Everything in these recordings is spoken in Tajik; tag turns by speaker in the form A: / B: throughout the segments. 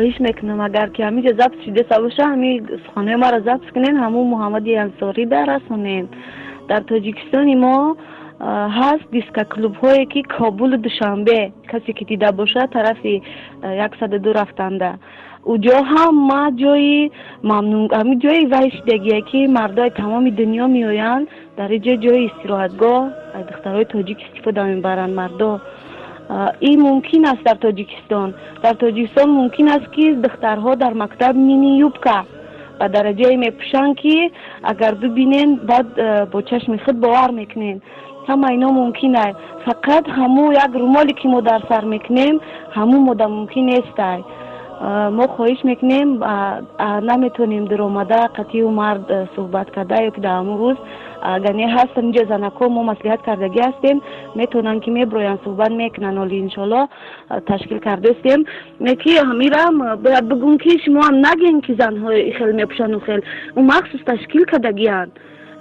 A: Хоҳиш мекунам, агар ки ҳамиҷа запис шудеса боша, ҳами суханҳои маро запис кунен, ҳамун Муҳаммади Ансорӣ да расонен. Дар Тоҷикистони мо ҳаст дискоклубҳое, ки Кобулу Душанбе, касе ки дида бошад, тарафи 102 рафтанда, уҷо ҳама ҷои мамнун, ҳами ҷои вай шидагие, ки мардои тамоми дунё меоянд дар иҷо, ҷои истироҳатгоҳ, духтарои тоҷик истифода мебаранд мардо. Ин мумкин аст дар Тоҷикистон. Дар Тоҷикистон мумкин аст, ки духтарҳо дар мактаб мини юбка ба дараҷае мепӯшанд, ки агар бибинен, баъд бо чашми худ бовар мекунен. Ҳама ино мумкин аст, фақат ҳамун як румоле, ки мо дар сар мекунем, ҳамун мода мумкин нестай. Мо хоҳиш мекунем, наметонем дуромада қатъию мард суҳбат карда ё ки дар ҳамун рӯз, агар не, ҳастан инҷо занако, мо маслиҳат кардагӣ ҳастем, метавонанд, ки меброянд, суҳбат мекунанд. Оли иншоалло ташкил кардастем. Ки ҳамирам бояд бигӯм, ки шумоам нагӯем, ки занҳои хел мепӯшану хел ӯ махсус ташкил кардагиянд.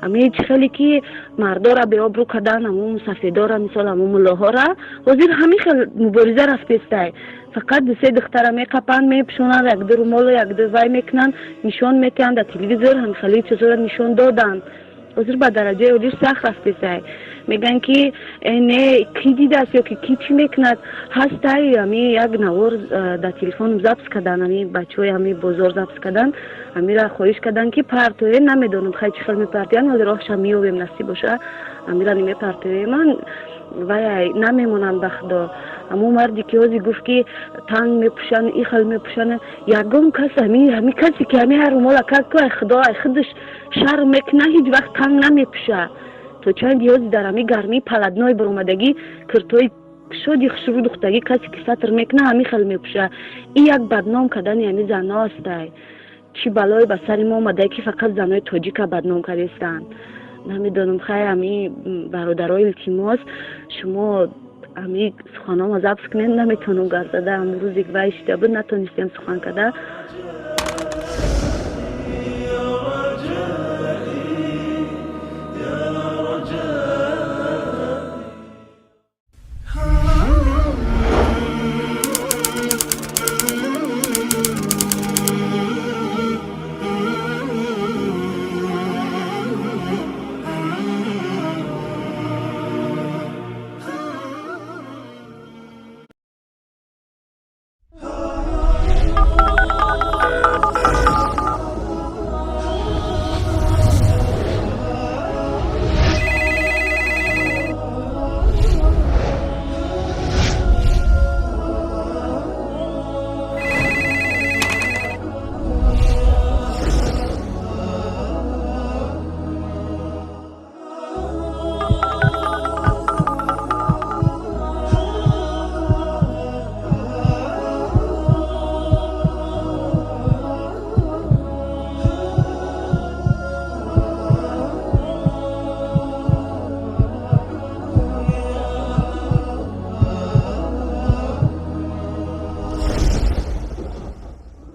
A: Ҳамин чӣ хеле ки мардора беобрӯ кардан, ҳамун сафедора, мисол, ҳамун муллоҳора, ҳозир ҳамин хел мубориза рафтестай. Фақат дусе духтара меқапанд, мепӯшонанд, якду румолу якду вай мекунанд, нишон метиҳанд дар телевизор. Ҳамин хеле чизҳоро нишон доданд. Ҳозир ба дараҷаи олиш сахт рафтесай. Мегӯянд, ки не, кӣ дидааст ё ки кӣ чӣ мекунад. Ҳастай ҳами як навор дар телефоном запис кардан, ҳами бачаҳои ҳами бозор запис кардан, ҳамира хоҳиш карданд, ки партоем. Намедонам, хай, чӣ хел мепартоянд, вале роҳша меёбем, насиб боша, ҳамира мепартоем. Ман вай намемонанд, ба худо. Ҳамун марде, ки ҳозир гуфт, ки танг мепӯшанд, и хел мепӯшанд, ягон кас ҳами касе, ки ҳами ҳар румола кард ку, ай худо, ай худаш шарм мекунад, ҳеҷ вақт танг намепӯша. То чанд ҳозир дар ҳами гармии паладной баромадагӣ, киртои шоди хушрӯ духтагӣ, касе ки сатр мекунад, ҳами хел мепӯша. Ин як бадном кардани ҳами занҳо астай. Чӣ балое ба сари мо омадае, ки фақат занои тоҷика бадном кардестанд? Намедонам, хай, ҳами бародарои, илтимос, шумо ҳами суханҳома запис кунед. Наметавонам гап зада, ҳамун рӯзе вай шида буд, натонистем сухан карда.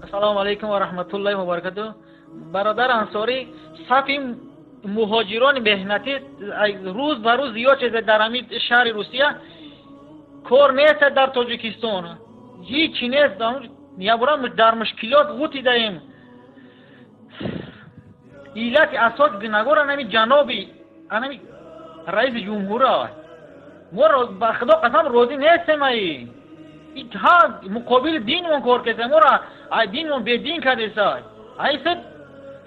B: Ассалому алайкум ва раҳматуллоҳи ва баракатуҳ. Бародар Ансорӣ, сафи муҳоҷирони меҳнатӣ рӯз ба рӯз зиёд шуда дар ҳамин шаҳри Русия. Кор нест дар Тоҷикистон, ҳичи нест, ябура дар мушкилот ғутидаем. Иллати асос гунагор анами ҷаноби анами раиси ҷумҳура. Мо ба худо қасам, розӣ нестем. Ай ҳа муқобили динмон кор кеса, моро ай динмон бедин кардеса. Айса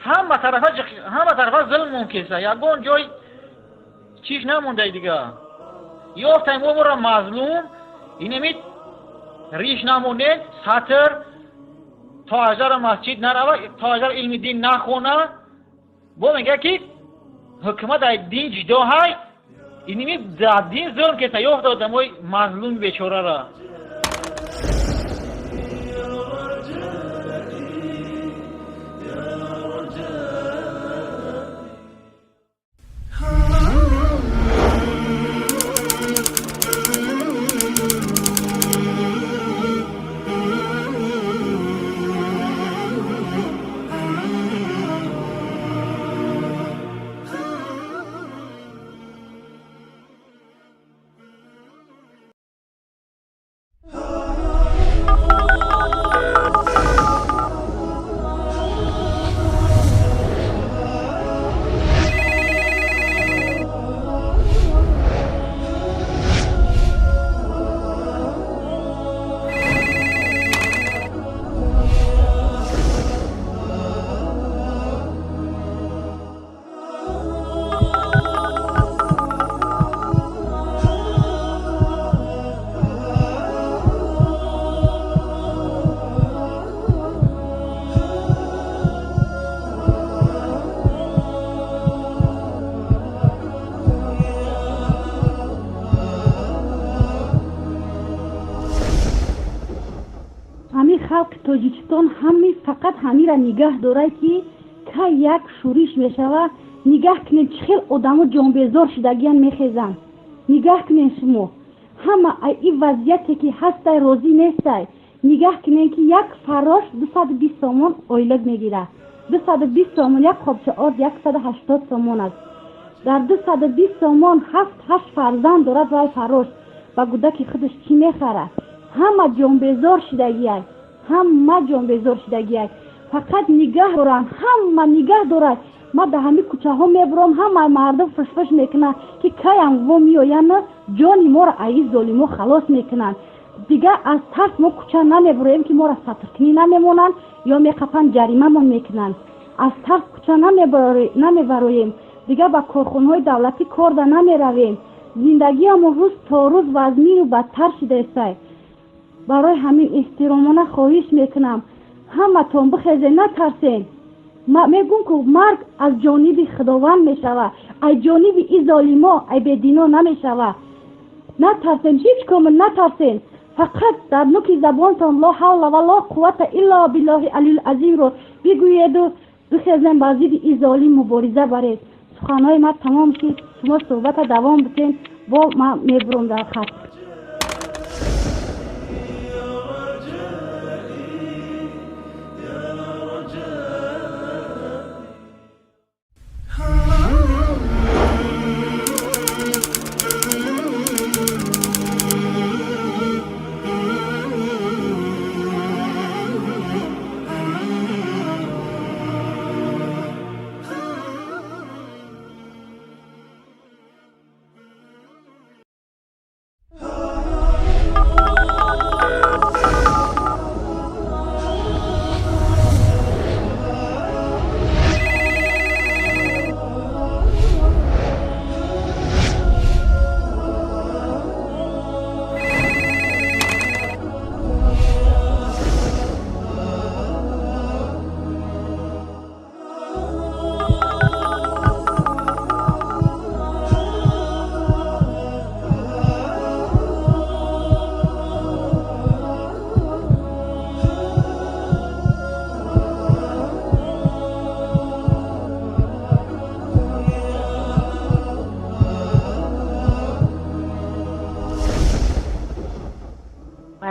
B: ҳама тарафа зулмон кеса, ягон ҷой чиш намондай дига. Ёфтаем мо моро мазлум. Инеми риш намонед, сатр то ажара масҷид нарава, то ажара илми дин нахона. Бо мега, ки ҳукумат ай дин ҷидо ҳай. Иними дар дин зулм кеса, ёфта одамои мазлуми бечорара.
A: Тоҷикистон ҳами фақат ҳамира нигаҳ дорад, ки кай як шӯриш мешава. Нигаҳ кунед, чӣ хел одамо ҷонбезор шудагиян, мехезанд. Нигаҳ кунед, шумо ҳама ин вазъияте ки ҳастай, розӣ нестай. Нигаҳ кунед, ки як фаррош 220 сомон ойлик мегирад. 220 сомон, як қобча орд 180 сомон аст. Дар 220 сомон ҳафт ҳашт фарзанд дорад. Вай фаррош ба гудаки худаш чӣ мехарад? Ҳама ҷонбезор шудагиай, ҳама ҷонбезор шудагиай. Фақат нигаҳ доранд, ҳама нигаҳ дорад. Ман дар ҳамин кӯчаҳо мебурам, ҳама мардум фишфиш мекунанд, ки каям во меоянд, ҷони моро аи золимо халос мекунанд. Дигар аз тарс мо кӯча намебуроем, ки моро сатркунӣ намемонанд ё меқапанд, ҷаримамон мекунанд. Аз тарс кӯча намебароем. Дигар ба корхонаҳои давлатӣ корда намеравем. Зиндагиамон рӯз то рӯз вазмину бадтар шудаестай. Барои ҳамин эҳтиромона хоҳиш мекунам, ҳаматон бихезен, натарсен. Мегӯм, ку марг аз ҷониби Худованд мешавад, аз ҷониби и золимо, ай бедино намешавад. Натарсен, ҳеҷ кома натарсен. Фақат дар нуки забонтон ло ҳавла ва ло қуввата илло биллоҳи алил азимро бигӯеду бихезен, бар зидди и золим мубориза баред. Суханҳои ман тамом шуд. Шумо суҳбата давом битен, бо ман мебурам дар хат.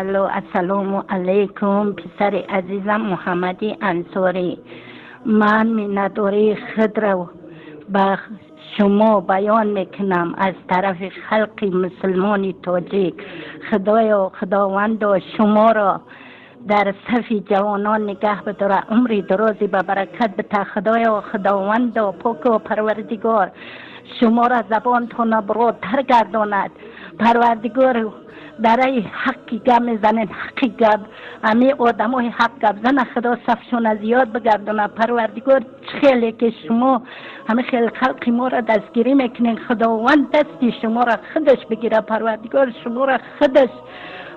C: Алло, ассалому алайкум, писари азизам Муҳаммади Ансорӣ. Ман миннатдории худро ба шумо баён мекунам аз тарафи халқи мусулмони тоҷик. Худоё, Худовандо, шуморо дар сафи ҷавонон нигаҳ бидора, умри дарози ба баракат бита. Худоё, Худовандо, поку Парвардигор шуморо забонтона баротар гардонад. Парвардигор, дараи ҳаққи гап мезанед, ҳаққи гап, ҳами одамои ҳақ гап зана Худо сафшона зиёд бигардонад. Парвардигор, хеле ки шумо ҳами хел халқи моро дастгирӣ мекунед, Худованд дасти шуморо худаш бигира. Парвардигор шуморо худаш,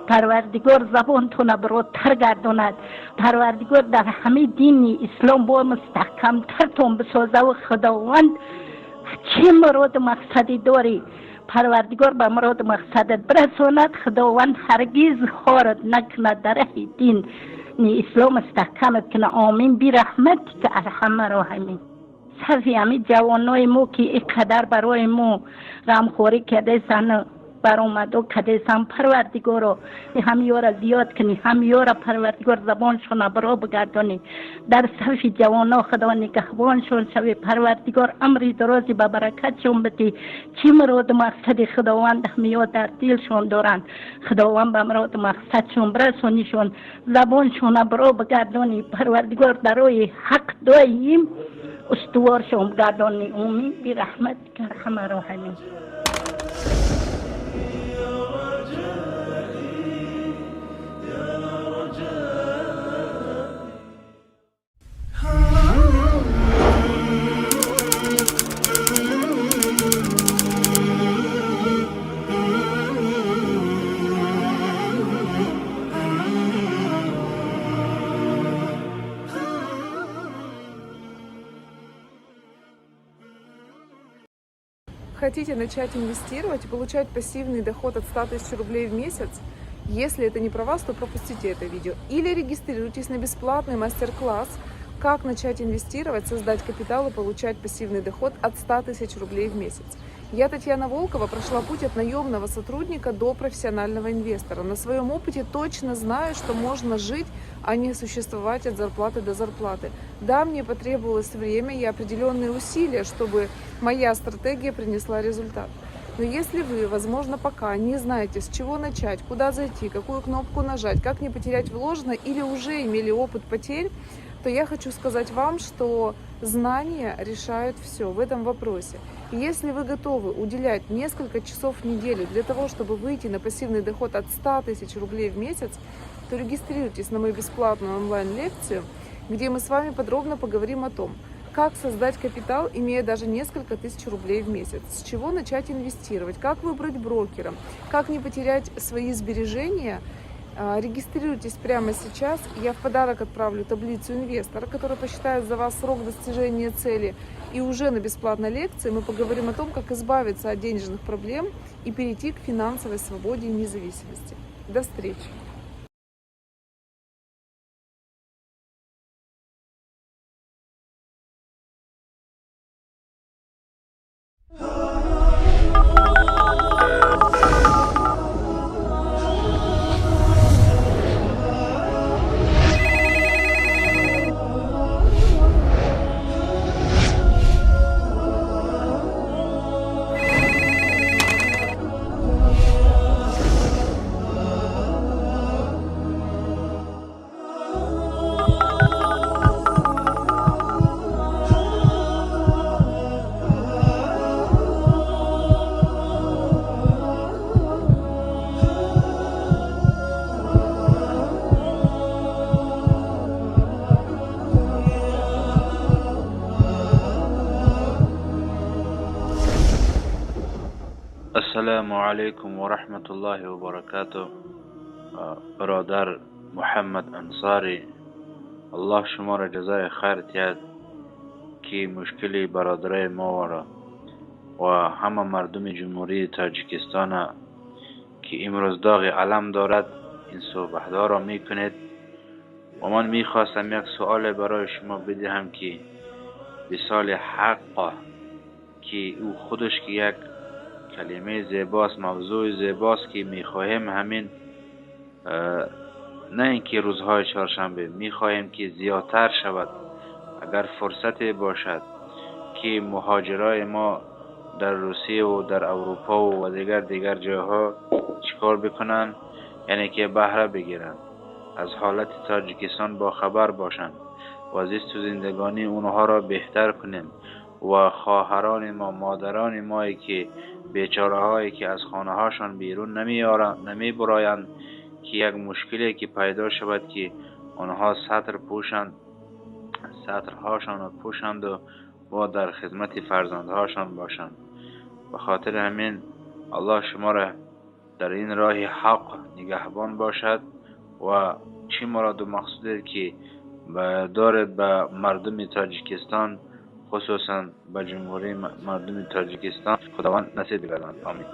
C: Парвардигор забонтона баротар гардонад. Парвардигор дар ҳамаи дини ислом бо мустаҳкамтартон бисозаву Худованд чӣ муроду мақсаде дорӣ, Парвардигор ба муроду мақсадат бирасонад. Худованд ҳаргиз хорат накунад, дар раҳи дини ислом мустаҳкамат кунад. Омин бираҳматика арҳама роҳимин. Сафи ҳами ҷавонои мо, ки ин қадар барои мо ғамхорӣ кардасан, баромадо кардасан, Парвардигоро, ҳамёра зиёд кунӣ, ҳамёра, Парвардигор, забоншона баро бигардонӣ. Дар сафи ҷавоно Худо нигаҳбоншон шавӣ. Парвардигор амри дарози ба баракатшон бидӣ. Чӣ муроду мақсади Худованд ҳамё дар дилшон доранд, Худованд ба муроду мақсадшон бирасонишон, забоншона баро бигардонӣ. Парвардигор, дар роҳи ҳақ доим устуворшон бигардонӣ. Омин бираҳматика арҳама роҳимин.
D: Хотите начать инвестировать и получать пассивный доход от 100 тысяч рублей в месяц? Если это не про вас, то пропустите это видео. Или регистрируйтесь на бесплатный мастер-класс «Как начать инвестировать, создать капитал и получать пассивный доход от 100 тысяч рублей в месяц». Я, Татьяна Волкова, прошла путь от наемного сотрудника до профессионального инвестора. На своем опыте точно знаю, что можно жить, а не существовать от зарплаты до зарплаты. Да, мне потребовалось время и определенные усилия, чтобы моя стратегия принесла результат. Но если вы, возможно, пока не знаете, с чего начать, куда зайти, какую кнопку нажать, как не потерять вложенное или уже имели опыт потерь, то я хочу сказать вам, что знания решают все в этом вопросе. И если вы готовы уделять несколько часов в неделю для того, чтобы выйти на пассивный доход от 100 тысяч рублей в месяц, то регистрируйтесь на мою бесплатную онлайн-лекцию, где мы с вами подробно поговорим о том, как создать капитал, имея даже несколько тысяч рублей в месяц, с чего начать инвестировать, как выбрать брокера, как не потерять свои сбережения. Регистрируйтесь прямо сейчас. Я в подарок отправлю таблицу инвестора, которая посчитает за вас срок достижения цели. И уже на бесплатной лекции мы поговорим о том, как избавиться от денежных проблем и перейти к финансовой свободе и независимости. До встречи!
E: Ассалому алайкум ва раҳматуллоҳи ва баракатуҳ. Бародар Муҳаммад Ансорӣ, Аллоҳ шуморо ҷазои хайр диҳад, ки мушкили бародарои моро ва ҳама мардуми Ҷумҳурии Тоҷикистон, ки имрӯз доғи алам дорад, ин суҳбатҳоро мекунед. Ва ман мехостам як суоле барои шумо бидиҳам, ки висоли ҳақ, ки ӯ худаш ки як калимаи зебост, мавзӯи зебост, ки мехоҳем ҳамин, на ин ки рӯзҳои чоршанбе, мехоҳем ки зиёдтар шавад. Агар фурсате бошад, ки муҳоҷирои мо дар Русия ва дар Аврупо ва дигар ҷойҳо чикор бикунанд, яъне ки баҳра бигиранд, аз ҳолати Тоҷикистон бохабар бошанд ва зисту зиндагонии онҳоро беҳтар кунем ва хоҳарони мо, модарони мое ки бечораҳое ки аз хонаҳошон берун намебароянд, ки як мушкиле ки пайдо шавад, ки онҳо сатр пӯшанд, сатрҳошонро пӯшанд ва дар хидмати фарзандҳошон бошанд. Ба хотири ҳамин Аллоҳ шуморо дар ин роҳи ҳақ нигаҳбон бошад ва чӣ муроду мақсуде ки доред ба мардуми Тоҷикистон, хусусан ба ҷумҳурии мардуми Тоҷикистон, Худованд насиб бигардонад. Омин.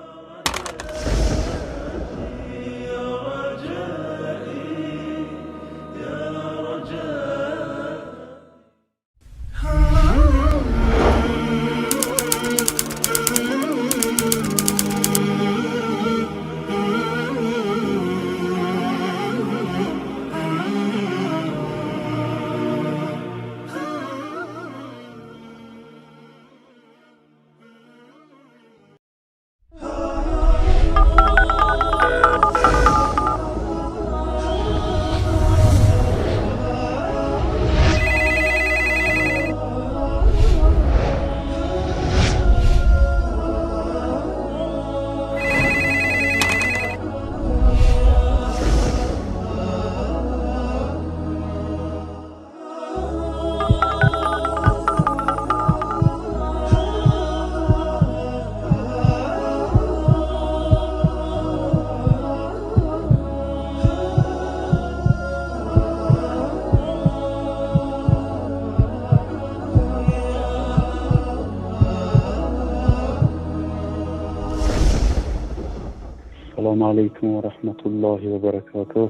F: Ассалому алайкум ва раҳматуллоҳи ва баракотуҳ.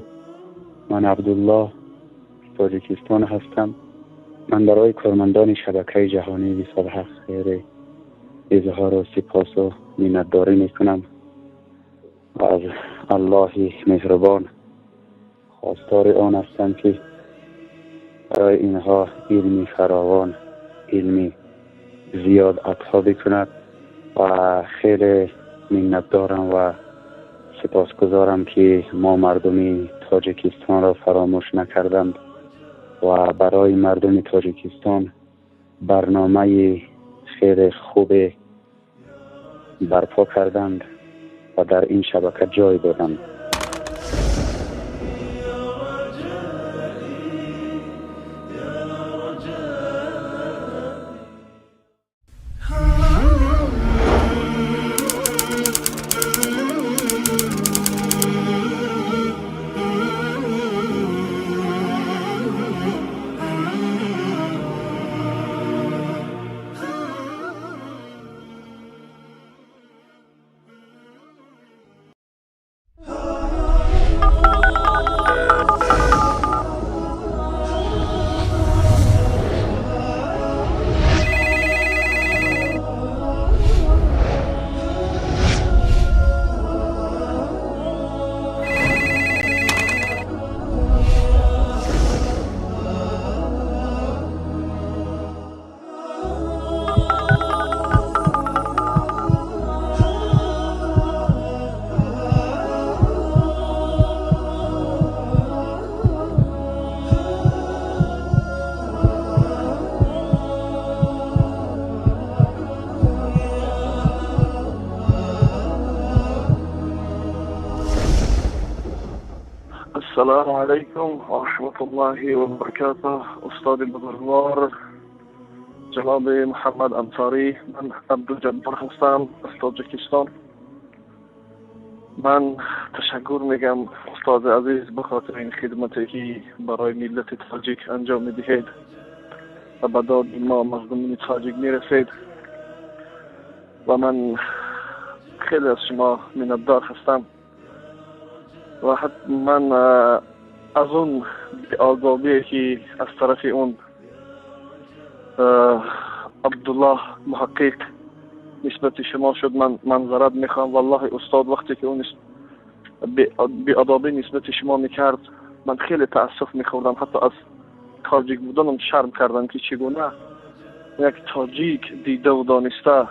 F: Ман Абдуллоҳ Тоҷикистон ҳастам. Ман барои кормандони шабакаи ҷаҳонии Висоли Ҳақ хеле изҳору сипосу миннатдорӣ мекунам ва аз Аллоҳи меҳрубон хостори он ҳастам, ки барои инҳо илми фаровон, илми зиёд ато бикунад ва хеле миннатдорам ва сипосгузорам, ки мо мардуми Тоҷикистонро фаромӯш накарданд ва барои мардуми Тоҷикистон барномаи хеле хубе барпо карданд ва дар ин шабака ҷой доданд.
G: السلام علیکم و رحمت الله و برکاته. استاد بزرگوار جناب محمد انصاری، من عبدالجبار هستم از تاجیکستان. من تشکر میگم استاد عزیز به خاطر این خدمتی که برای ملت تاجیک انجام میدهید و به داد ما مردم تاجیک میرسید و من خیلی از شما منتدار هستم و حتی من از اون بی‌آدابی که از طرف اون عبدالله محقق نسبت شما شد من منظرت میخوام. والله استاد وقتی که اون بی‌آدابی نسبت شما میکرد من خیلی تأسف میخوردم، حتی از تاجیک بودنم شرم کردم که چگونه یک تاجیک دیده و دانسته.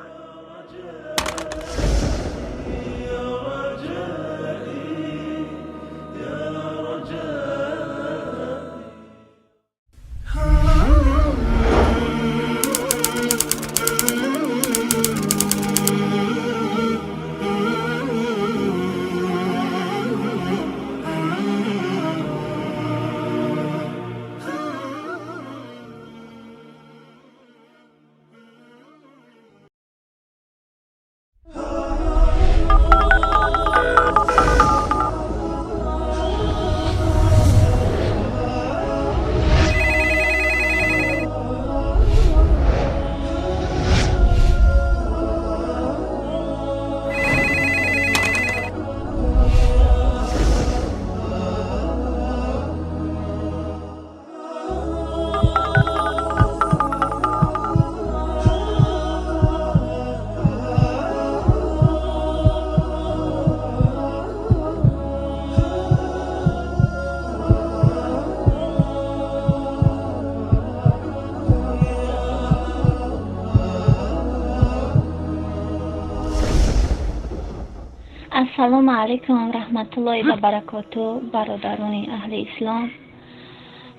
H: Ассалому алайкум раҳматуллоҳи ва баракоту, бародарони аҳли ислом.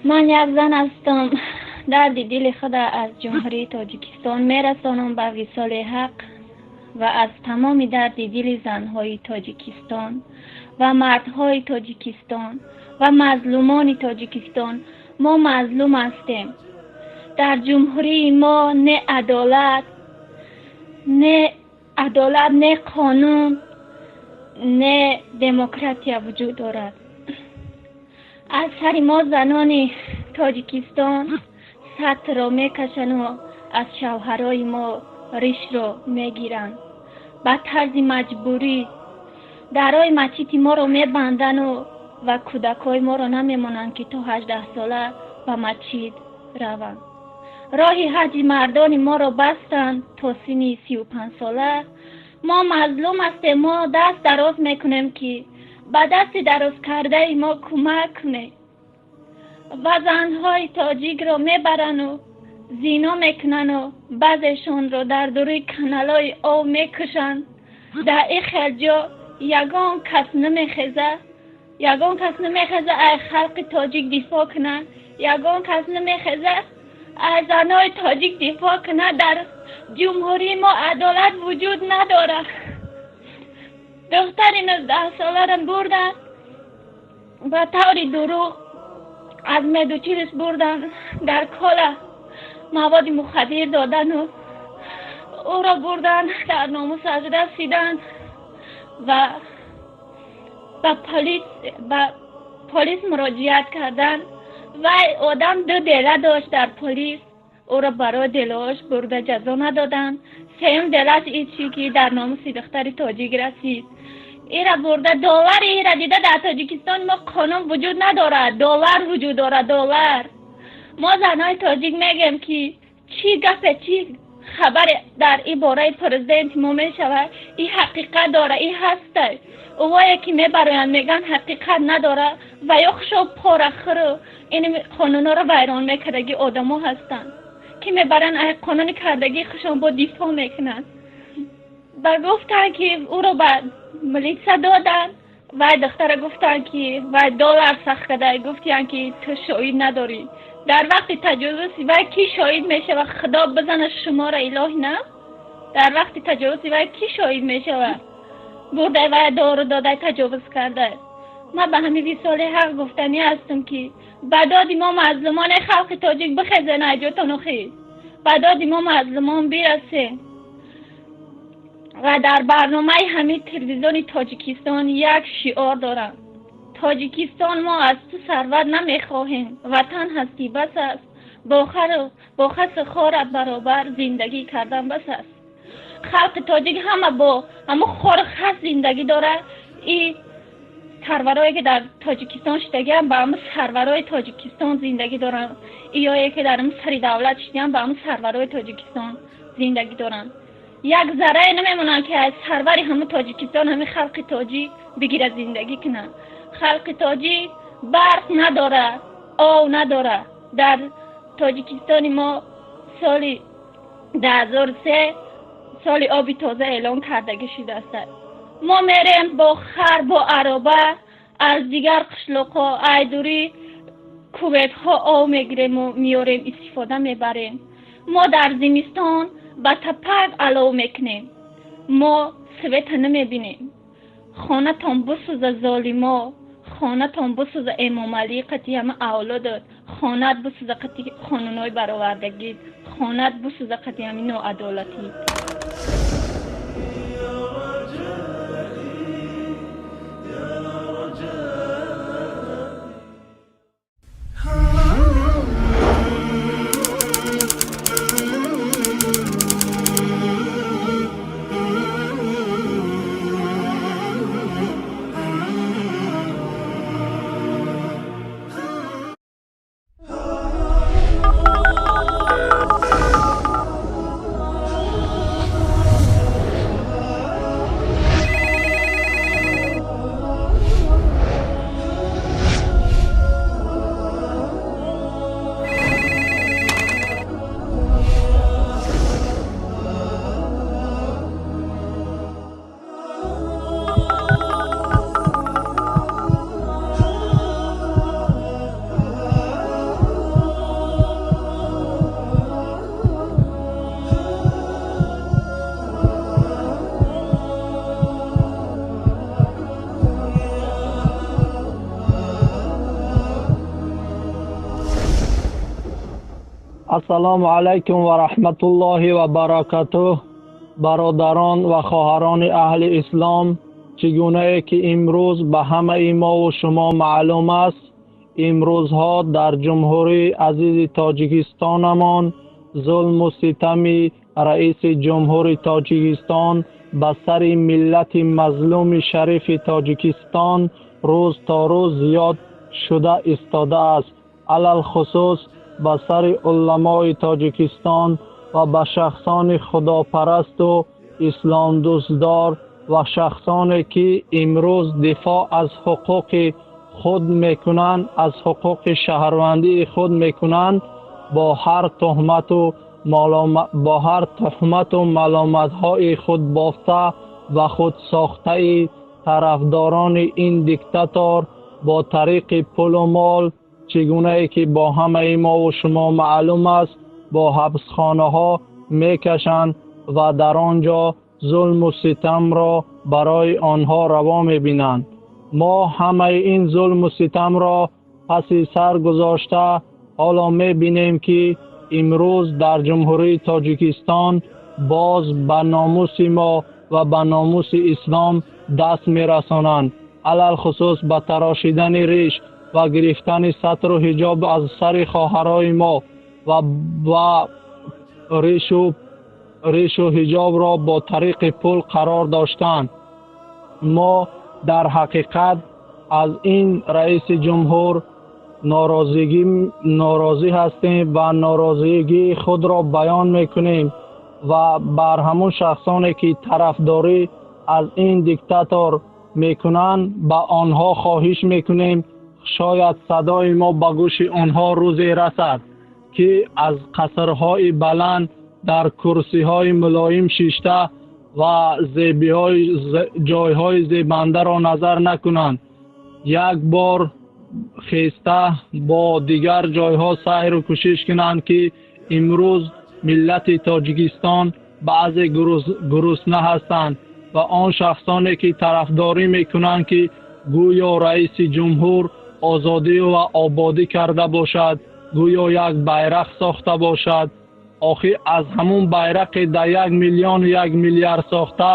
H: Ман як зан ҳастам, дарди дили худа аз Ҷумҳурии Тоҷикистон мерасонам ба Висоли Ҳақ ва аз тамоми дарди дили занҳои Тоҷикистон ва мардҳои Тоҷикистон ва мазлумони Тоҷикистон. Мо мазлум ҳастем. Дар ҷумҳурии мо не адолат, не қонун, не демократия вуҷуд дорад. Аз сари мо занони Тоҷикистон сатрро мекашанд ва аз шавҳарои мо ришро мегиранд ба тарзи маҷбурӣ. Дарои масҷиди моро мебандану ва кӯдакҳои моро намемонанд, ки то 18 сола ба масҷид раванд. Роҳи ҳаҷи мардони моро бастанд то синни 35 сола. Мо мазлум ҳастем, мо даст дароз мекунем, ки ба дасти дароз кардаи мо кӯмак кунед. Ва занҳои тоҷикро мебарану зино мекунану баъзешонро дар дуруи каналҳои об мекушанд. Дар ин хел ҷо ягон кас намехеза, ягон кас намехеза ай халқи тоҷик дифоъ кунад, ягон кас намехеза аз занҳои тоҷик дифоъ кунад. Дар ҷумҳурии мо адолат вуҷуд надорад. Духтари 19 соларо бурданд ба таври дурӯғ аз медучилиш бурданд, дар кола маводи мухаддир додану ӯро бурданд, дар номусаш расиданд ва ба полис муроҷиат карданд. Вай одам 2 дела дошт дар полис, ӯро барои делаҳояш бурда ҷазо надоданд. Сеюм делаш ин чи ки дар номуси духтари тоҷик расид. Ира бурда доллари ира дида дар Тоҷикистон мо қонун вуҷуд надорад, доллар вуҷуд дорад, доллар. Мо занҳои тоҷик мегӯем, ки чӣ гапе, чӣ хабаре дар ин бораи президенти мо мешавад, ин ҳақиқат дора, ин ҳаста. Овое ки мебароянд мегӯянд ҳақиқат надора ва ё хушо порахӯру ин қонунҳоро вайрон мекардаги одамо ҳастанд, ки мебаранд ай қонуни кардагии хушон бо дифоъ мекунанд. Ва гуфтанд, ки ӯро ба милитса доданд. Вай духтара гуфтанд, ки вай доллар сахт карда, гуфтиянд, ки ту шоҳид надорӣ. Дар вақти таҷовузи вай кӣ шоҳид мешавад? Худо бизанад шуморо, илоҳи на. Дар вақти таҷовузи вай кӣ шоҳид мешавад? Бурдай вай дору додай таҷовуз карда. Ман ба ҳамин висоли ҳақ гуфтанӣ ҳастам, ки ба доди мо мазлумони халқи тоҷик бихезен айҷотон охи, ба доди мо мазлумон бирасен. Ва дар барномаи ҳамин телевизиони Тоҷикистон як шиор дорам: Тоҷикистон, мо аз ту сарват намехоҳем, ватан ҳастӣ бас аст, бо хасу хорат баробар зиндагӣ кардан бас аст. Халқи тоҷик ҳама бо ҳамун хору хас зиндагӣ дорад. И сарварое ки дар Тоҷикистон шидагиам ба ҳамун сарварои Тоҷикистон зиндагӣ доранд. Иёе ки дар ҳамун сари давлат шидиам ба ҳамун сарварои Тоҷикистон зиндагӣ доранд. Як заррае намемонанд, ки аз сарвари ҳамун Тоҷикистон ҳамин халқи тоҷик бигирад зиндагӣ кунад. Халқи тоҷик барқ надорад, ов надорад. Дар Тоҷикистони мо соли 2003 соли оби тоза эълон кардагӣ шудааст. Мо мерем бо хар, бо ароба аз дигар қишлоқҳо, айдурӣ куветҳо ов мегирему меорем, истифода мебарем. Мо дар зимистон ба тапак алов мекунем, мо света намебинем. Хонатон бисӯза золимо, хонатон бисӯза Эмомалӣ қати ҳама авлодот, хонат бисӯза қати қонунҳои баровардагӣ, хонат бисӯза қати ҳамин ноадолатӣ.
I: Ассалому алайкум ва раҳматуллоҳи ва баракатуҳ. Бародарон ва хоҳарони аҳли ислом, чӣ гунае ки имрӯз ба ҳамаи мову шумо маълум аст, имрӯзҳо дар ҷумҳурии азизи Тоҷикистонамон зулму ситами раиси ҷумҳури Тоҷикистон ба сари миллати мазлуми шарифи Тоҷикистон рӯз то рӯз зиёд шуда истодааст. Алалхусус ба сари уламои Тоҷикистон ва ба шахсони худопарасту исломдӯстдор ва шахсоне ки имрӯз дифоъ аз ҳуқуқи худ мекунанд, аз ҳуқуқи шаҳрвандии худ мекунанд, бо ҳар туҳмату маломатҳои худбофта ва худсохтаи тарафдорони ин диктатор бо тариқи пулу мол, чӣ гунае ки бо ҳамаи мову шумо маълум аст, бо ҳабсхонаҳо мекашанд ва дар он ҷо зулму ситамро барои онҳо раво мебинанд. Мо ҳамаи ин зулму ситамро паси сар гузошта ҳоло мебинем ки имрӯз дар Ҷумҳурии Тоҷикистон боз ба номуси мо ва ба номуси ислом даст мерасонанд. Алалхусус ба тарошидани риш ва гирифтани сатру ҳиҷоб аз сари хоҳарои мо ва ришу ҳиҷобро бо тариқи пул қарор доштанд. Мо дар ҳақиқат аз ин раиси ҷумҳур норозӣ ҳастем ва норозигии худро баён мекунем ва бар ҳамон шахсоне ки тарафдорӣ аз ин диктатор мекунанд ба онҳо хоҳиш мекунем, шояд садои мо ба гӯши онҳо рӯзе расад ки аз қасрҳои баланд дар курсиҳои мулоим шишта ва ҷойҳои зебандаро назар накунанд. Як бор хеста бо дигар ҷойҳо сайру кӯшиш кунанд ки имрӯз миллати Тоҷикистон баъзе гурусна ҳастанд ва он шахсоне ки тарафдорӣ мекунанд ки гӯё раиси ҷумҳур озодӣ ва ободӣ карда бошад, гӯё як байрақ сохта бошад. Охир аз ҳамун байрақе дар 1 миллион 1 миллиард сохта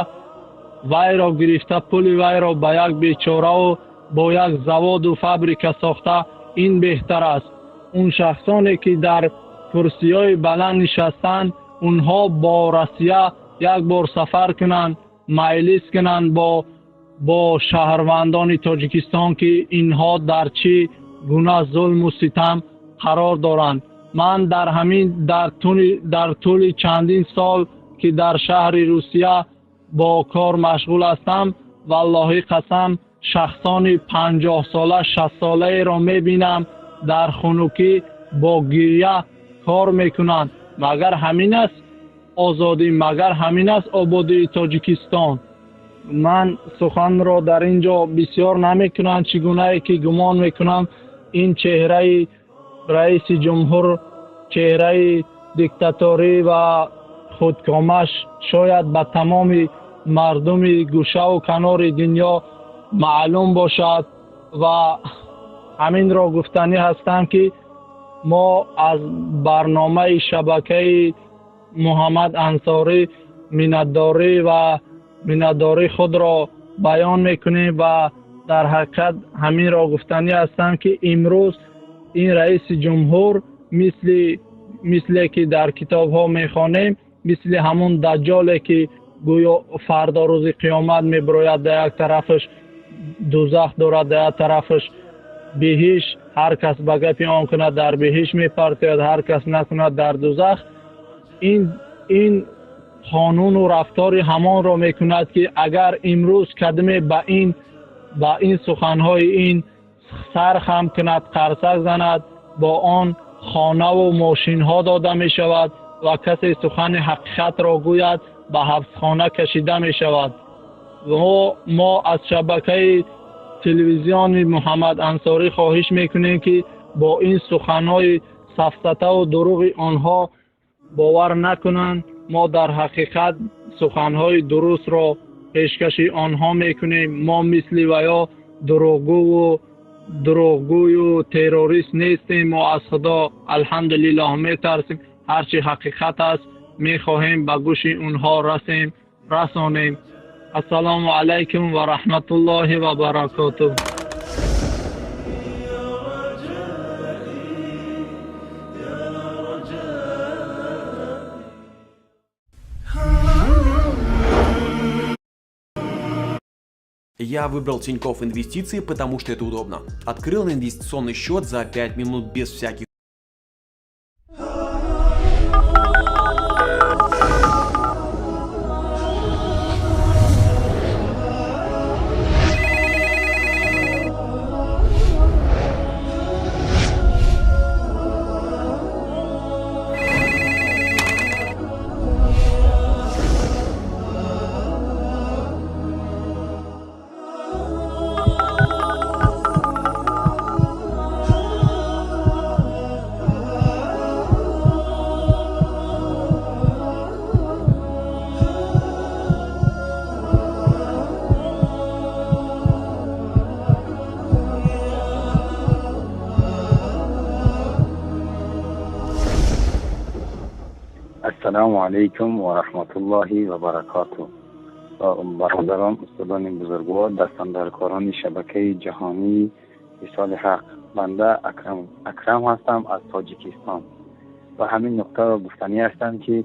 I: вайро гирифта, пули вайро ба як бечораву бо як заводу фабрика сохта, ин беҳтар аст. Он шахсоне ки дар курсиҳои баланд нишастанд, онҳо бо Россия як бор сафар кунанд, майлис кунанд бо шаҳрвандони Тоҷикистон ки инҳо дар чӣ гуна зулму ситам қарор доранд. Ман дар ҳамин дар тӯли чандин сол ки дар шаҳри Русия бо кор машғул ҳастам, валлоҳи қасам шахсони 50 сола 60 солаеро мебинам дар хунукӣ бо гиря кор мекунанд. Магар ҳамин аст озодӣ? Магар ҳамин аст ободии Тоҷикистон? Ман суханро дар ин ҷо бисёр намекунам, чӣ гунае ки гумон мекунам ин чеҳраи раиси ҷумҳур, чеҳраи диктаторӣ ва худкомаш шояд ба тамоми мардуми гӯшаву канори дунё маълум бошад ва ҳаминро гуфтанӣ ҳастам ки мо аз барномаи шабакаи Муҳаммад Ансорӣ миннатдорӣ ва миннатдории худро баён мекунем ва дар ҳақиқат ҳаминро гуфтанӣ ҳастам ки имрӯз ин раиси ҷумҳур мисле ки дар китобҳо мехонем, мисли ҳамун даҷҷоле ки гӯё фардо рӯзи қиёмат мебирояд, дар як тарафаш дӯзах дорад, дар як тарафаш биҳиш, ҳар кас ба гапи он кунад дар биҳиш мепартояд, ҳар кас накунад дар дӯзах. Ин қонуну рафтори ҳамонро мекунад ки агар имрӯз кадме ба ин суханҳои ин сар хам кунад, қарсак занад, бо он хонаву мошинҳо дода мешавад ва касе сухани ҳақиқатро гӯяд ба ҳабсхона кашида мешавад. Мо аз шабакаи телевизиони Муҳаммад Ансорӣ хоҳиш мекунем ки бо ин суханҳои сафсатаву дурӯғи онҳо бовар накунанд. Мо дар ҳақиқат суханҳои дурустро пешкаши онҳо мекунем. Мо мисли ваё дурӯғгӯю террорист нестем. Мо аз Худо алҳамдулиллоҳ метарсем. Ҳарчи ҳақиқат аст мехоҳем ба гӯши онҳо расонем. Ассалому алайкум ва раҳматуллоҳи ва баракотуҳ.
J: Я выбрал Тинькофф Инвестиции, потому что это удобно. Открыл инвестиционный счет за 5 минут без всяких
F: السلام علیکم و رحمت الله و برکاته. برادران، استادان بزرگوار، دستاندرکاران شبکه جهانی وصال حق، بنده اکرم هستم از تاجیکستان و همین نقطه را گفتنی هستم که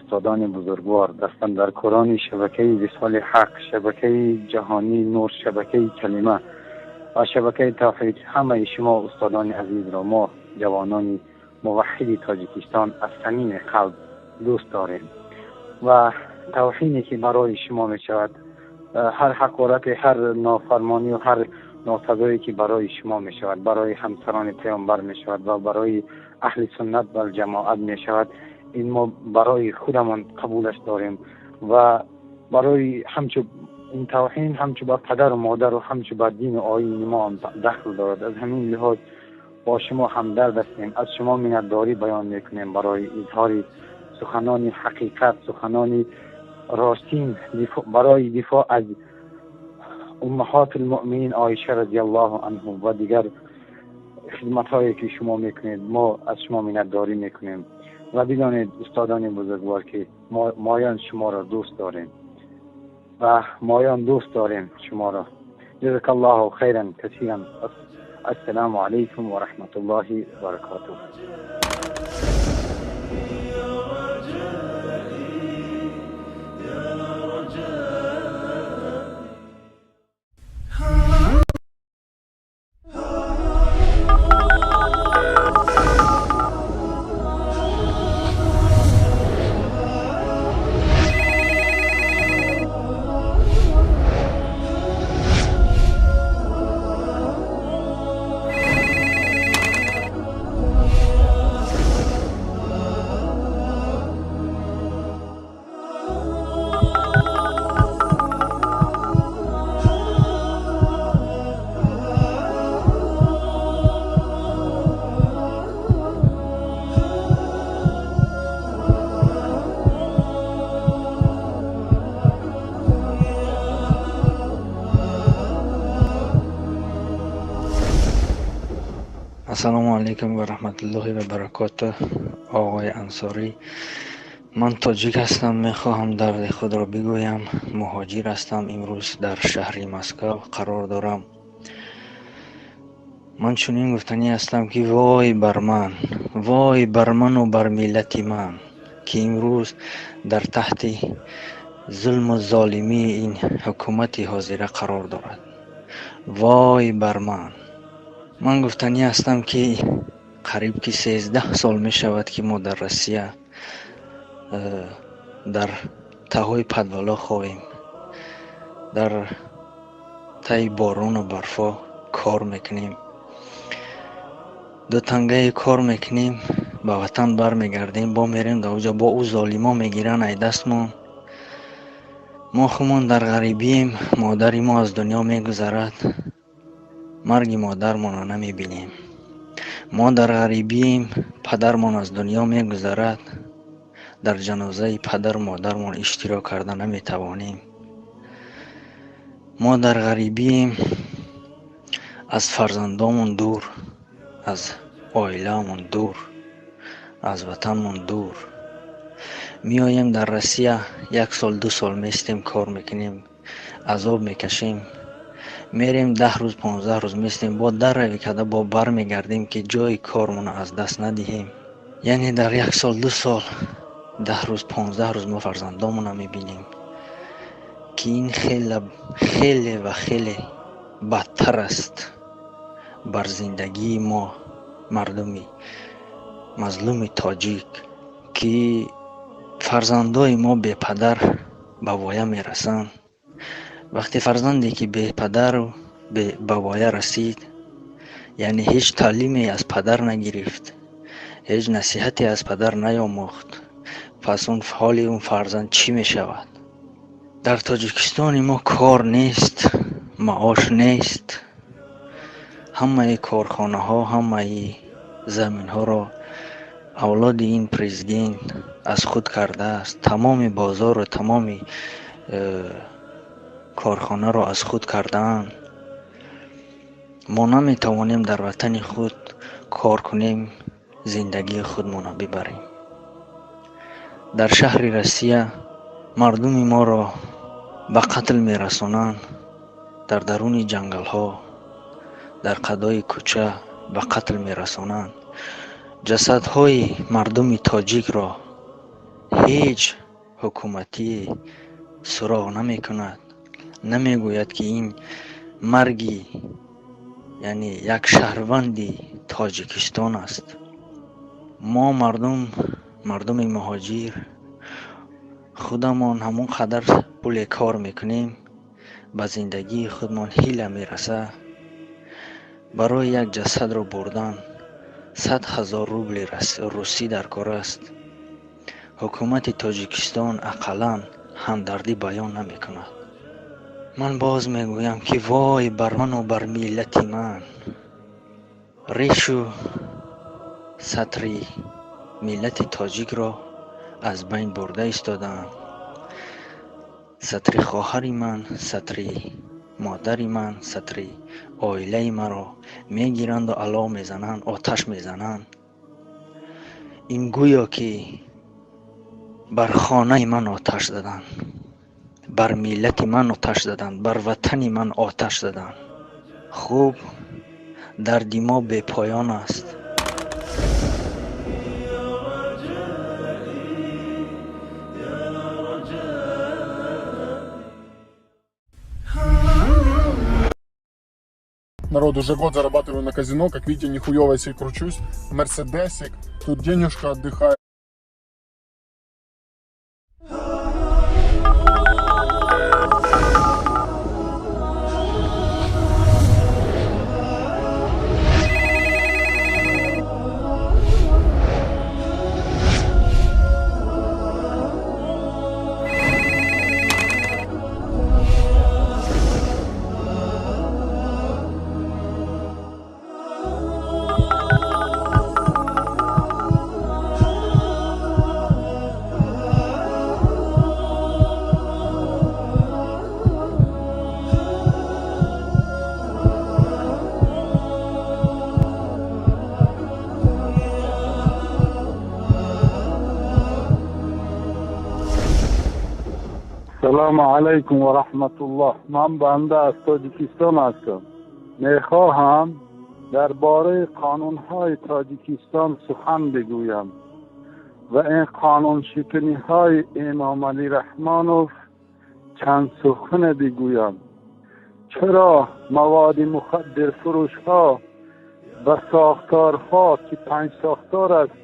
F: استادان بزرگوار، دستاندرکاران شبکه وصال حق، شبکه جهانی نور، شبکه کلمه و شبکه توحید، همه شما استادان عزیز را ما جوانان موحد تاجیکستان از صمیم قلب دوست داریم و توهینی که برای شما می شود، هر حقارت، هر نافرمانی و هر ناسزایی که برای شما می شود، برای همسران پیامبر می شود و برای اهل سنت و جماعت می شود، این ما برای خودمان قبولش داریم و برای همچو این توهین همچو با پدر و مادر و همچو با دین و آیین ما هم دخل دارد. از همین لحاظ با شما همدرد هستیم، از شما منتداری بیان میکنیم برای اظهار سخنان حقیقت، سخنان راستین برای دفاع از امهات المؤمنین عایشه رضی الله عنه و دیگر خدمت هایی که شما میکنید، ما از شما منتداری میکنیم و بدانید استادان بزرگوار که مایان شما را دوست داریم و مایان دوست داریم شما را. جزاک الله خیرا کثیرا. السلام علیکم و رحمت الله و برکاته.
K: Ассалому алайкум ва раҳматуллоҳи ва баракотуҳ. Оғои Ансорӣ, ман тоҷик ҳастам, мехоҳам дарди худро бигӯям. Муҳоҷир ҳастам, имрӯз дар шаҳри Москва қарор дорам. Ман чунин гуфтанӣ ҳастам ки вой бар ман, вой бар ману бар миллати ман, ки имрӯз дар таҳти зулму золимии ин ҳукумати ҳозира қарор дорад. Вой бар ман. Ман гуфтанӣ ҳастам ки қариб ки 13 сол мешавад ки мо дар Россия дар таҳои подвало ховем, дар таи борону барфо кор мекунем, ду тангаи кор мекунем, ба ватан бармегардем, бо мерем дар оҷо бо ӯ золимо мегиранд ай дастмон. Мо хумон дар ғарибием, модари мо аз дунё мегузарад, марги модармонро намебинем. Мо дар ғарибием, падармон аз дунё мегузарад, дар ҷанозаи падару модармон иштирок карда наметавонем. Мо дар ғарибием, аз фарзандомон дур, аз оилаамон дур, аз ватанмон дур. Меоем дар Россия, як сол ду сол местем, кор мекунем, азоб мекашем, мерем 10 рӯз 15 рӯз местем, бо даррави карда бо бармегардем ки ҷои кормонро аз даст надиҳем. Яъне дар як сол ду сол 10 рӯз 15 рӯз мо фарзандомонро мебинем. ки ин хеле ва хеле бадтар аст бар зиндагии мо, мардуми мазлуми тоҷик, ки фарзандои мо бепадар ба воя мерасанд. Вақте фарзанде ки бепадару ба воя расид, яъне ҳеҷ таълиме аз падар нагирифт, ҳеҷ насиҳате аз падар наёмӯхт, пас он ҳоли он фарзанд чӣ мешавад? Дар Тоҷикистони мо кор нест, маош нест. Ҳамаи корхонаҳо, ҳамаи заминҳоро авлоди ин президент аз худ кардааст. Тамоми бозору тамоми корхонаро аз худ кардаанд. Мо наметавонем дар ватани худ кор кунем, зиндагии худмонро бибарем. Дар шаҳри Россия мардуми моро ба қатл мерасонанд, дар даруни ҷангалҳо, дар қадои кӯча ба қатл мерасонанд. Ҷасадҳои мардуми тоҷикро ҳеҷ ҳукуматӣ суроғ намекунад, намегӯяд, ки ин марги, яъне як шаҳрванди Тоҷикистон аст. Мо мардуми муҳоҷир, худамон ҳамон қадар пуле кор мекунем, ба зиндагии худмон ҳила мерасад. Барои як ҷасадро бурдан 100 000 рубли русӣ дар кор аст. Ҳукумати Тоҷикистон ақаллан ҳамдардӣ баён намекунад. Ман боз мегӯям, ки вой бар ману бар миллати ман. Решу сатри миллати тоҷикро аз байн бурда истодаанд. Сатри хоҳари ман, сатри модари ман, сатри оилаи маро мегиранду алов мезананд, оташ мезананд. Ин гӯё ки бар хонаи ман оташ заданд, бар миллати ман оташ заданд, бар ватани ман оташ заданд. Хуб, дарди мо бепоён аст.
L: Народ, уже год зарабатываю на казино, как видите, нихуево себе кручусь. Мерседесик, тут денежка отдыхает.
M: Салому алайкум ва раҳматуллоҳ. Ман банда аз Тоҷикистон ҳастам. Мехоҳам дар бораи қонунҳои Тоҷикистон сухан бигӯям ва ин қонуншиканиҳои Эмомалӣ Раҳмонов чанд сухане бигӯям. Чаро маводи мухаддирфурӯшҳо ба сохторҳо, ки 5 сохтор аст,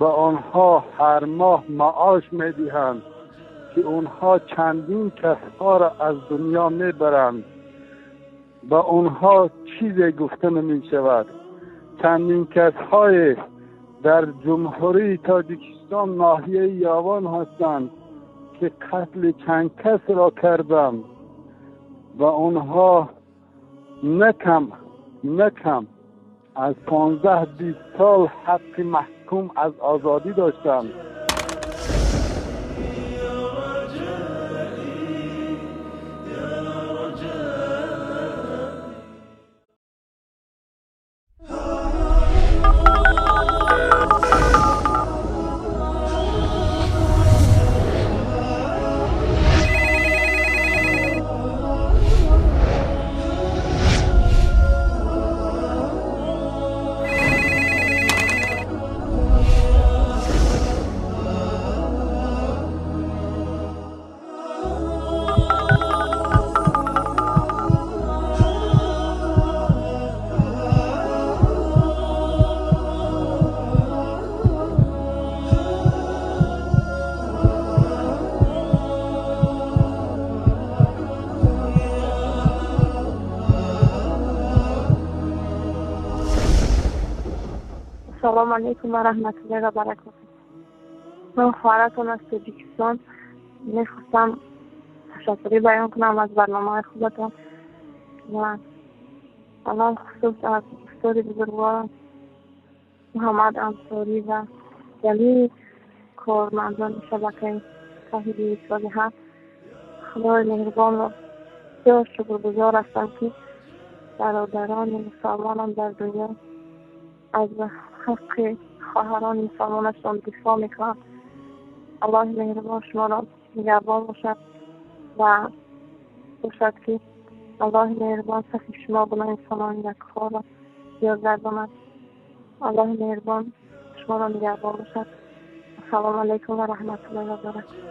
M: ба онҳо ҳар моҳ маош медиҳанд, ки онҳо чандин касҳоро аз дунё мебаранд, ба онҳо чизе гуфта намешавад. Чандин касҳое дар ҷумҳурии Тоҷикистон ноҳияи Ёвон ҳастанд, ки қатли чанд касро карданд ва онҳо на кам аз 15-20 сол ҳаққи маҳкум аз озодӣ доштанд.
N: Ассалому алайкум ва раҳматуллоҳи ва баракотуҳ. Ман хоҳаратон аз Тоҷикистон мехостам ташаккурӣ баён кунам аз барномаи худатон ва алалхусус аз устоди бузургворам Муҳаммад Ансорӣ ва ҷамии кормандони шабакаи Тавҳиди Висоли Ҳақ. Худои меҳрубонро бисёр шукргузор ҳастам, ки бародарони мусалмонам дар дунё аз ҳаққи хоҳарони мусалмонашон дифоъ мекунанд. Аллоҳи меҳрубон шуморо нигаҳбон бошад ва бошад, ки Аллоҳи меҳрубон сафи шумо гуна инсонони некхоҳро зиёд гардонад. Аллоҳи меҳрубон шуморо нигаҳбон бошад. Ассалому алайкум ва раҳматуллоҳи ва баракотуҳ.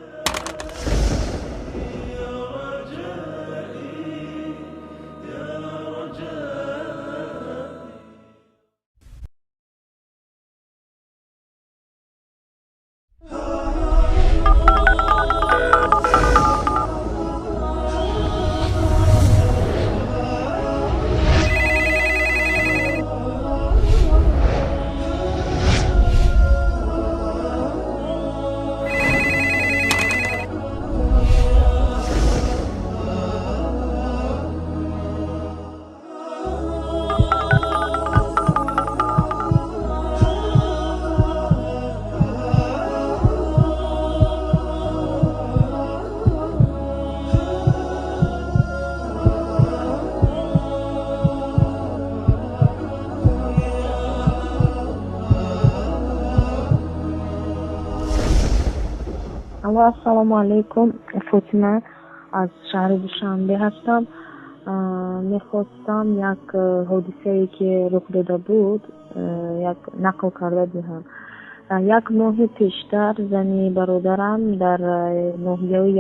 O: Ассалому алайкум, Фотима аз шаҳри Душанбе ҳастам. Мехостам як ҳодисае, ки рух дода буд, як нақл карда диҳам. Як моҳи пештар зани бародарам дар ноҳияи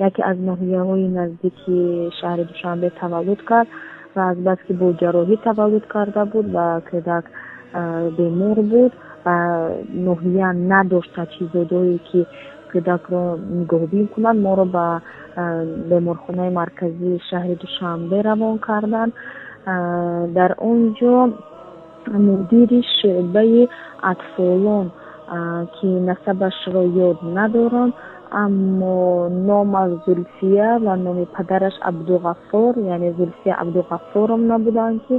O: яке аз ноҳияҳои наздики шаҳри Душанбе таваллуд кард ва азбаски бо ҷарроҳӣ таваллуд карда буд ва кӯдак бемор буд ва ноҳия надошт таҷҳизотҳое, ки кӯдакро нигоҳбин кунанд, моро ба беморхонаи марказии шаҳри Душанбе равон карданд. Дар он ҷо мудири шӯъбаи атфолон, ки насабашро ёд надорам, аммо номаш Зулфия ва номи падараш Абдуғаффор, яъне Зулфия Абдуғаффоровна буданд, ки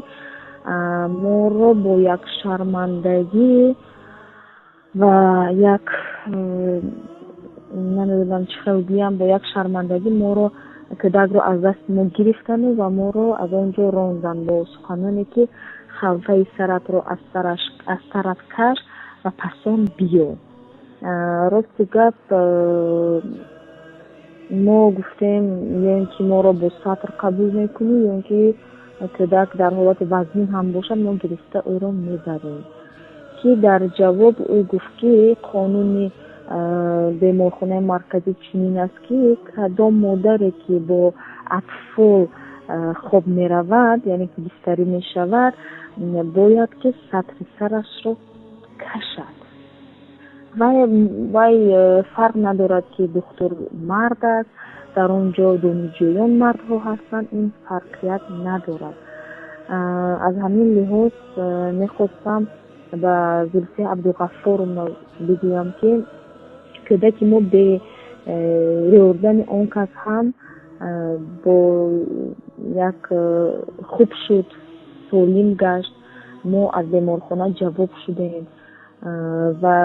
O: моро бо як шармандагӣ ва як намедонам чӣ хел гӯям, бо як шармандагӣ моро кӯдакро аз дасти мо гирифтану ва моро аз он ҷо ронданд бо суханоне, ки халтаи саратро аз сарат каш ва пасон биё. Рости гап, мо гуфтем, ё ин ки моро бо сатр қабул мекунӣ, ё ин ки кӯдак дар ҳолати вазнин ҳам бошад, мо гирифта ӯро мебарем. Ки дар ҷавоб ӯ гуфт, ки қонуни беморхонаи марказӣ чунин аст, ки кадом модаре, ки бо атфол хоб меравад, яъне ки бистарӣ мешавад, бояд ки сатри сарашро кашад. Вай фарқ надорад, ки духтур мард аст, дар он ҷо донишҷӯён мардҳо ҳастанд, ин фарқият надорад. Аз ҳамин лиҳоз мехостам ба Зулфия Абдуғаффоровна бигӯям, ки кӯдаки мо бе ёрдами он кас ҳам бо як хуб шуд, солим гашт. Мо аз беморхона ҷавоб шудем ва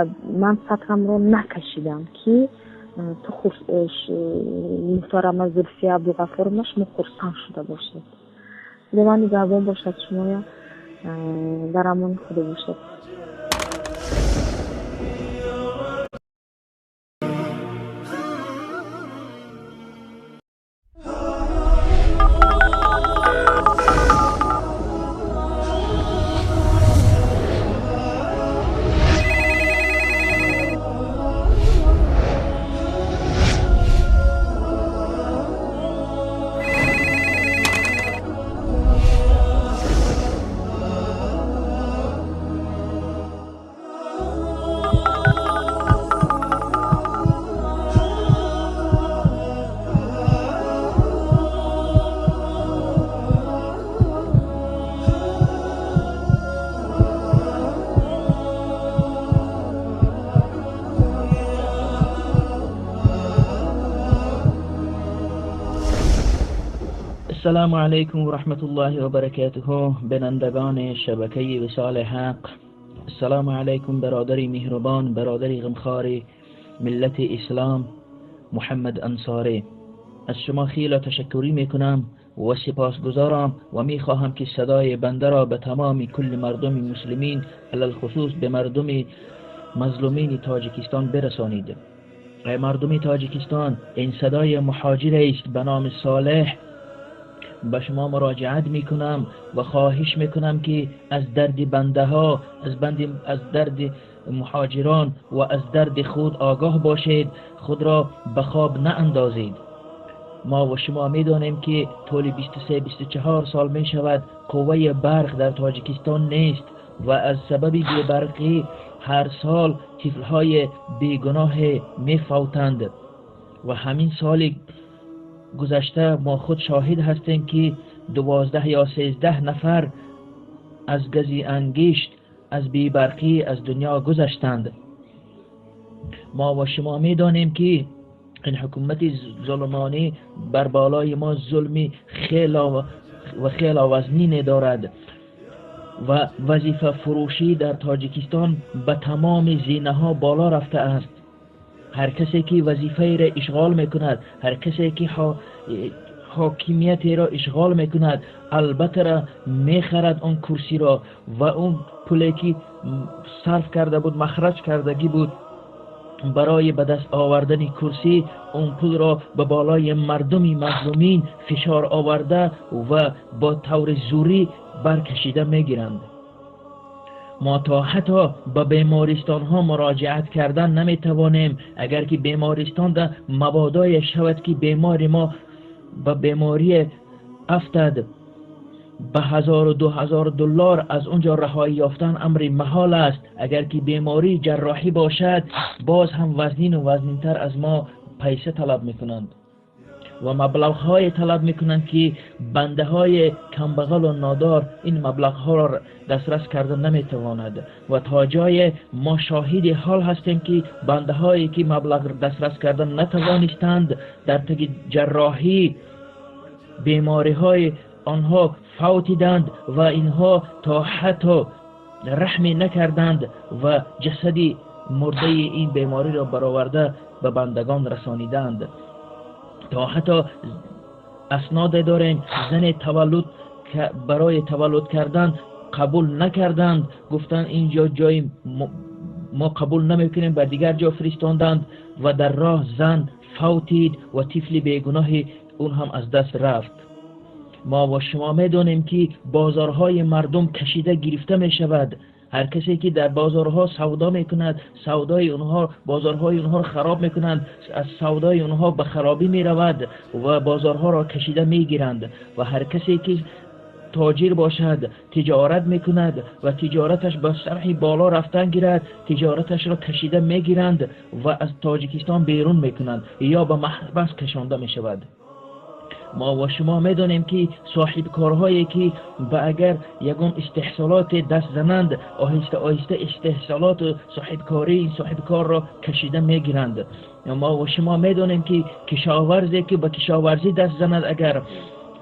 O: ман сатрамро накашидам, ки ту муҳтарама Зулфия Абдуғаффоровна, шумо хурсанд шуда бошед. Худованд нигаҳбон бошад шумоя, дар амони Худо бошед.
P: السلام علیکم و رحمت الله و برکاته. بینندگان شبکه وصال حق، السلام علیکم برادر مهربان، برادر غمخوار ملت اسلام محمد انصاری. از شما خیلی تشکری میکنم و سپاسگزارم و میخواهم که صدای بنده را به تمام کل مردم مسلمین، علی‌الخصوص به مردم مظلومین تاجیکستان برسانید. ای مردم تاجیکستان، این صدای مهاجر است به نام صالح. به شما مراجعت میکنم و خواهش میکنم که از درد بنده ها، از درد مهاجران و از درد خود آگاه باشید، خود را به خواب ناندازید. ما و شما میدانیم که طول 23-24 سال می شود قوه برق در تاجیکستان نیست و از سبب بی‌برقی هر سال طفلهای بیگناه میفوتند و همین سال گذشته ما خود شاهد هستیم که 12 یا 13 نفر از گزی انگشت، از بی‌برقی از دنیا گذشتند. ما و شما میدانیم که این حکومت ظلمانی بر بالای ما ظلمی خیلی و خیلی وزنین دارد و وظیفه فروشی در تاجیکستان به تمام زینه ها بالا رفته است. هر کسی که وظیفه را اشغال میکند، هر کسی که حاکمیت را اشغال میکند، البته را میخرد آن کرسی را و اون پولی که صرف کرده بود، مخرج کردگی بود برای به دست آوردن کرسی، اون پول را به بالای مردم مظلومین فشار آورده و با طور زوری برکشیده میگیرند. ما تا حتی به بیمارستان ها مراجعت کردن نمیتوانیم. اگر که بیمارستان در مبادای شود که بیمار ما به بیماری افتد، به 1000 و 2000 دلار از اونجا رهایی یافتن امر محال است. اگر که بیماری جراحی باشد، باز هم وزنین و وزنینتر از ما پیسه طلب میکنند و مبلغ های طلب میکنند که بنده های کمبغل و نادار این مبلغ ها را دسترس کرده نمیتواند. و تا جای ما شاهد حال هستیم که بنده هایی که مبلغ دسترس کردن نتوانستند، در طی جراحی بیماری های آنها فوتیدند و اینها تا حتی رحمی نکردند و جسد مرده این بیماری را برآورده به بندگان رسانیدند. تا حتی اسناد داریم زن تولد برای تولد کردن قبول نکردند، گفتند اینجا جای ما قبول نمیکنیم، به دیگر جا فرستاندند و در راه زن فوتید و طفل بیگناه اون هم از دست رفت. ما و شما میدانیم که بازارهای مردم کشیده گرفته می شود. هر کسی که در بازارها سودا میکند، سودای اونها، بازارهای اونها را خراب میکنند، از سودای اونها به خرابی میرود و بازارها را کشیده میگیرند. و هر کسی که تاجر باشد، تجارت میکند و تجارتش به سطح بالا رفتن گیرد، تجارتش را کشیده میگیرند و از تاجیکستان بیرون میکنند یا به محبس کشانده میشود. ما و شما میدانیم که صاحب کارهایی که به اگر یگان استحصالات دست زنند، آهسته آهسته استحصالات صاحب کاری صاحب کار را کشیده میگیرند. ما و شما میدانیم که کشاورزی که به کشاورزی دست زند، اگر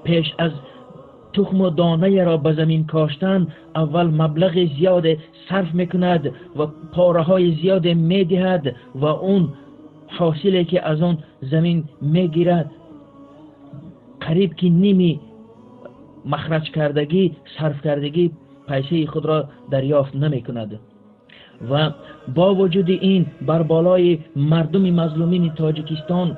P: پیش از تخم و دانه را به زمین کاشتن، اول مبلغ زیاد صرف میکند و پاره های زیاد میدهد و اون حاصلی که از آن زمین میگیرد قریب که نیمی مخرج کردگی، صرف کردگی پیسه خود را دریافت نمی کند. و با وجود این بر بالای مردم مظلومین تاجیکستان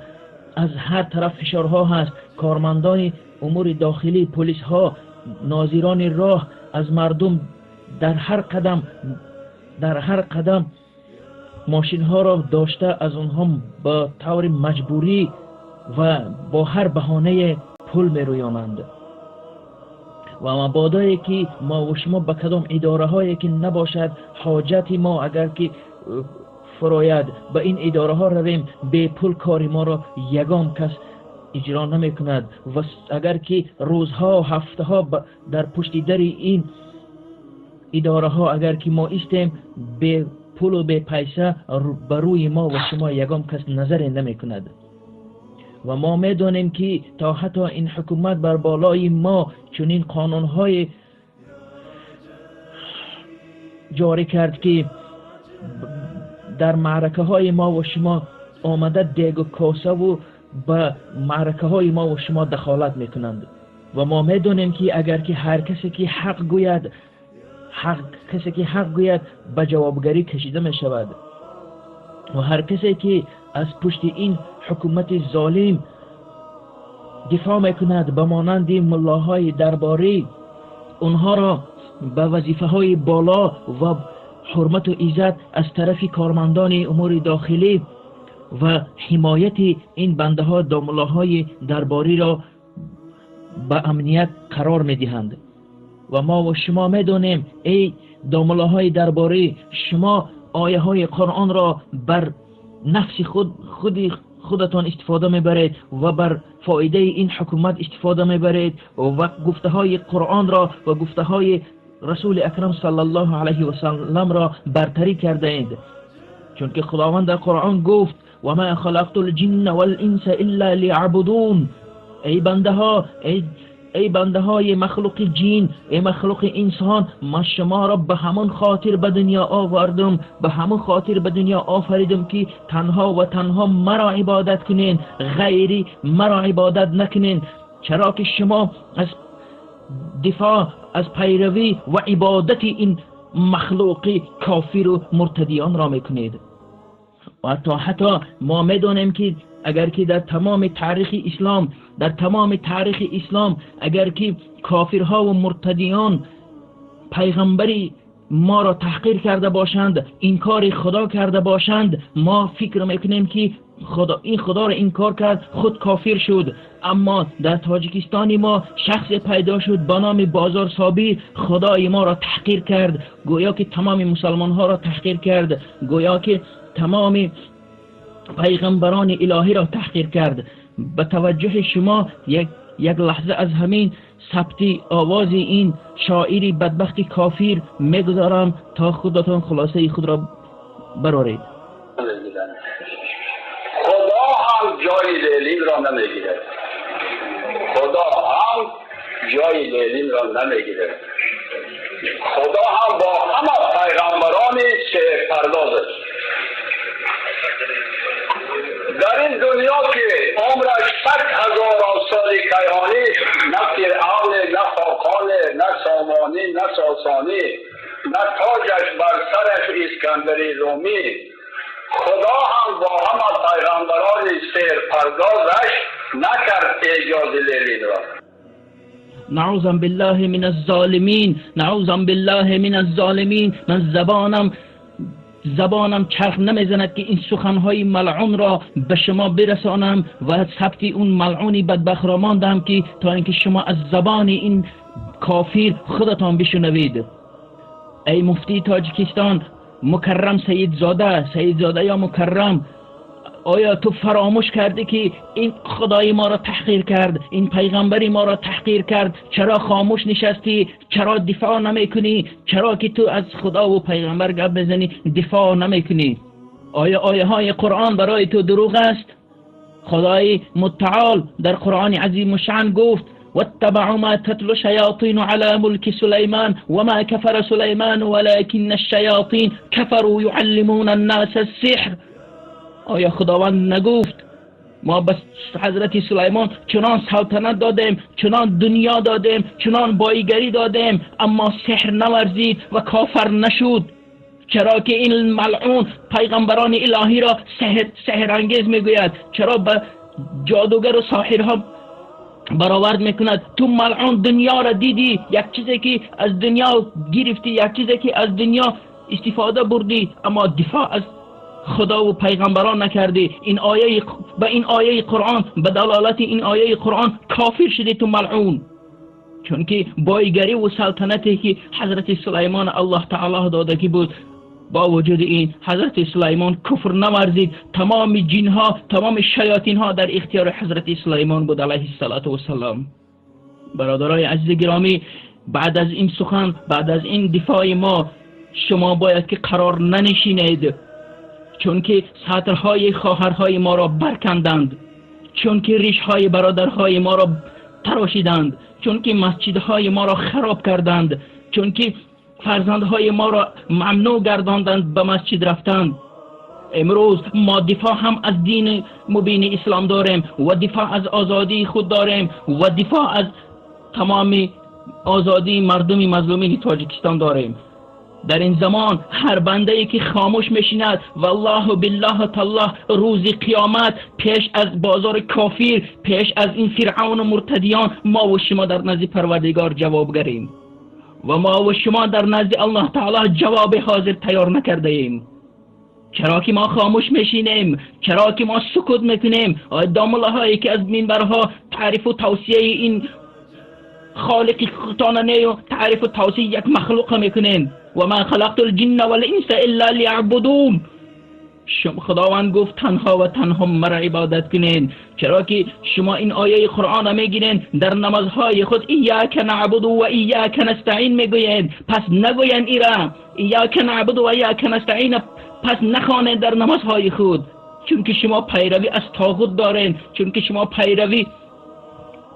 P: از هر طرف فشارها هست. کارمندان امور داخلی، پلیس ها، ناظران راه از مردم در هر قدم ماشین ها را داشته از آنها با طور مجبوری و با هر بهانه پول میرویانند. و مبادایی که ما و شما به کدام اداره هایی که نباشد حاجت ما اگر که فراید به این اداره ها رویم، به پول کاری ما را یگان کس اجرا نمی کند. و اگر که روزها و هفته ها در پشت در این اداره ها اگر که ما ایستیم، به پول و به پیسه بر روی ما و شما یگان کس نظر نمی کند. و ما میدانیم که تا حتی این حکومت بر بالای ما چنین قانونهای جاری کرد که در معرکه های ما و شما آمده دیگ و کاسه و به معرکه های ما و شما دخالت میکنند. و ما میدانیم که اگر که هر کسی که حق گوید، حق کسی که حق گوید به جوابگری کشیده می شود و هر کسی که از پشت این حکومت ظالم دفاع میکند به مانند ملاهای درباری، اونها را به وظیفه های بالا و حرمت و عزت از طرف کارمندان امور داخلی و حمایت این بنده ها داملاهای درباری را به امنیت قرار میدهند. و ما و شما میدانیم ای داملاهای درباری، شما آیه های قرآن را بر نفس خودتان استفاده میبرید و بر فایده این حکومت استفاده میبرید و گفته های قرآن را و گفته های رسول اکرم صلی الله علیه و سلم را برتری کرده اید. چون که خداوند در قرآن گفت و ما خلقت الجن والانس الا لیعبدون. ای بنده ها، ای بنده های مخلوق جین، ای مخلوق انسان، ما شما را به همون خاطر به دنیا آوردم، به همون خاطر به دنیا آفریدم که تنها و تنها مرا عبادت کنین، غیری مرا عبادت نکنین. چرا که شما از دفاع، از پیروی و عبادت این مخلوق کافر و مرتدیان را میکنید. و تا حتی ما میدانیم که اگر که در تمام تاریخ اسلام، در تمام تاریخ اسلام اگر که کافرها و مرتدیان پیغمبری ما را تحقیر کرده باشند، انکار خدا کرده باشند، ما فکر میکنیم که خدا این خدا را انکار کرد، خود کافر شد. اما در تاجیکستان ما شخص پیدا شد به نام بازار صابر، خدای ما را تحقیر کرد، گویا که تمام مسلمان ها را تحقیر کرد، گویا که تمام پیغمبران الهی را تحقیر کرد. به توجه شما یک لحظه از همین ثبت آواز این شاعری بدبخت کافر میگذارم تا خودتان خلاصه خود را برآرید.
Q: خدا هم جای لیلین را نمیگیرد، خدا هم جای لیلین را نمیگیرد، خدا هم با همه پیغمبران سحر پرداز است. در این دنیا که عمرش 100,000 سال کیهانی، نه فرعون، نه خاقان، نه سامانی، نه ساسانی، نه تاجش بر سرش اسکندری رومی، خدا هم با همه پیغمبران سحر پردازش نکرد اعجاز لیلین را.
P: نعوذ بالله من الظالمین، نعوذ بالله من الظالمین. من زبانم چرخ نمیزند که این سخنهای ملعون را به شما برسانم و ثبت اون ملعونی بدبخت را ماندم که تا اینکه شما از زبان این کافر خودتان بشنوید. ای مفتی تاجیکستان مکرم سیدزاده یا مکرم، آیا تو فراموش کردی که این خدای ما را تحقیر کرد، این پیغمبری ما را تحقیر کرد؟ چرا خاموش نشستی؟ چرا دفاع نمی کنی؟ چرا که تو از خدا و پیغمبر گپ بزنی دفاع نمی کنی؟ آیا آیه های قرآن برای تو دروغ است؟ خدای متعال در قرآن عظیم الشأن گفت واتبعوا ما تتلو الشياطين على ملك سليمان وما كفر سليمان ولكن الشياطين كفروا يعلمون الناس السحر. آیا خداوند نگفت ما به حضرت سلیمان چنان سلطنت دادیم، چنان دنیا دادیم، چنان بایگری دادیم، اما سحر نورزید و کافر نشد؟ چرا که این ملعون پیغمبران الهی را سحرانگیز میگوید؟ چرا به جادوگر و ساحرها برآورد میکند؟ تو ملعون دنیا را دیدی، یک چیزی که از دنیا گرفتی، یک چیزی که از دنیا استفاده بردی، اما دفاع از خدا و پیغمبران نکردی. این آیه به این آیه قرآن، به دلالت این آیه قرآن کافر شدی تو ملعون. چون که بایگری و سلطنتی که حضرت سلیمان الله تعالی داده که بود، با وجود این حضرت سلیمان کفر نورزید. تمام جنها، تمام شیاطین ها در اختیار حضرت سلیمان بود علیه السلام. برادرای عزیز گرامی، بعد از این سخن، بعد از این دفاع ما، شما باید که قرار ننشینید، چون که سطرهای خواهرهای ما را برکندند. چون که ریشهای برادرهای ما را تراشیدند، چون که مسجدهای ما را خراب کردند، چون که فرزندهای ما را ممنوع گرداندند به مسجد رفتند. امروز ما دفاع هم از دین مبین اسلام داریم و دفاع از آزادی خود داریم و دفاع از تمام آزادی مردم مظلومین تاجیکستان داریم. در این زمان هر بنده ای که خاموش میشیند، والله بالله تالله روز قیامت پیش از بازار کافر، پیش از این فرعون و مرتدیان، ما و شما در نزد پروردگار جوابگریم و ما و شما در نزد الله تعالی جواب حاضر تیار نکرده ایم. چرا که ما خاموش میشینیم؟ چرا که ما سکوت میکنیم؟ دامله هایی که از منبرها تعریف و توصیه این خالق خودتان و تعریف و توصیه یک مخلوق میکنین. و ما خلقت الجن والانس الا لیعبدون. خداوند گفت تنها و تنها مرا عبادت کنین. چرا که شما این آیه قرآن میگیرین در نمازهای خود ایاک نعبد و ایاک نستعین میگوین، پس نگوین ایرا ایاک نعبد و ایاک نستعین، پس نخوانید در نمازهای خود، چون که شما پیروی از طاغوت دارین، چون که شما پیروی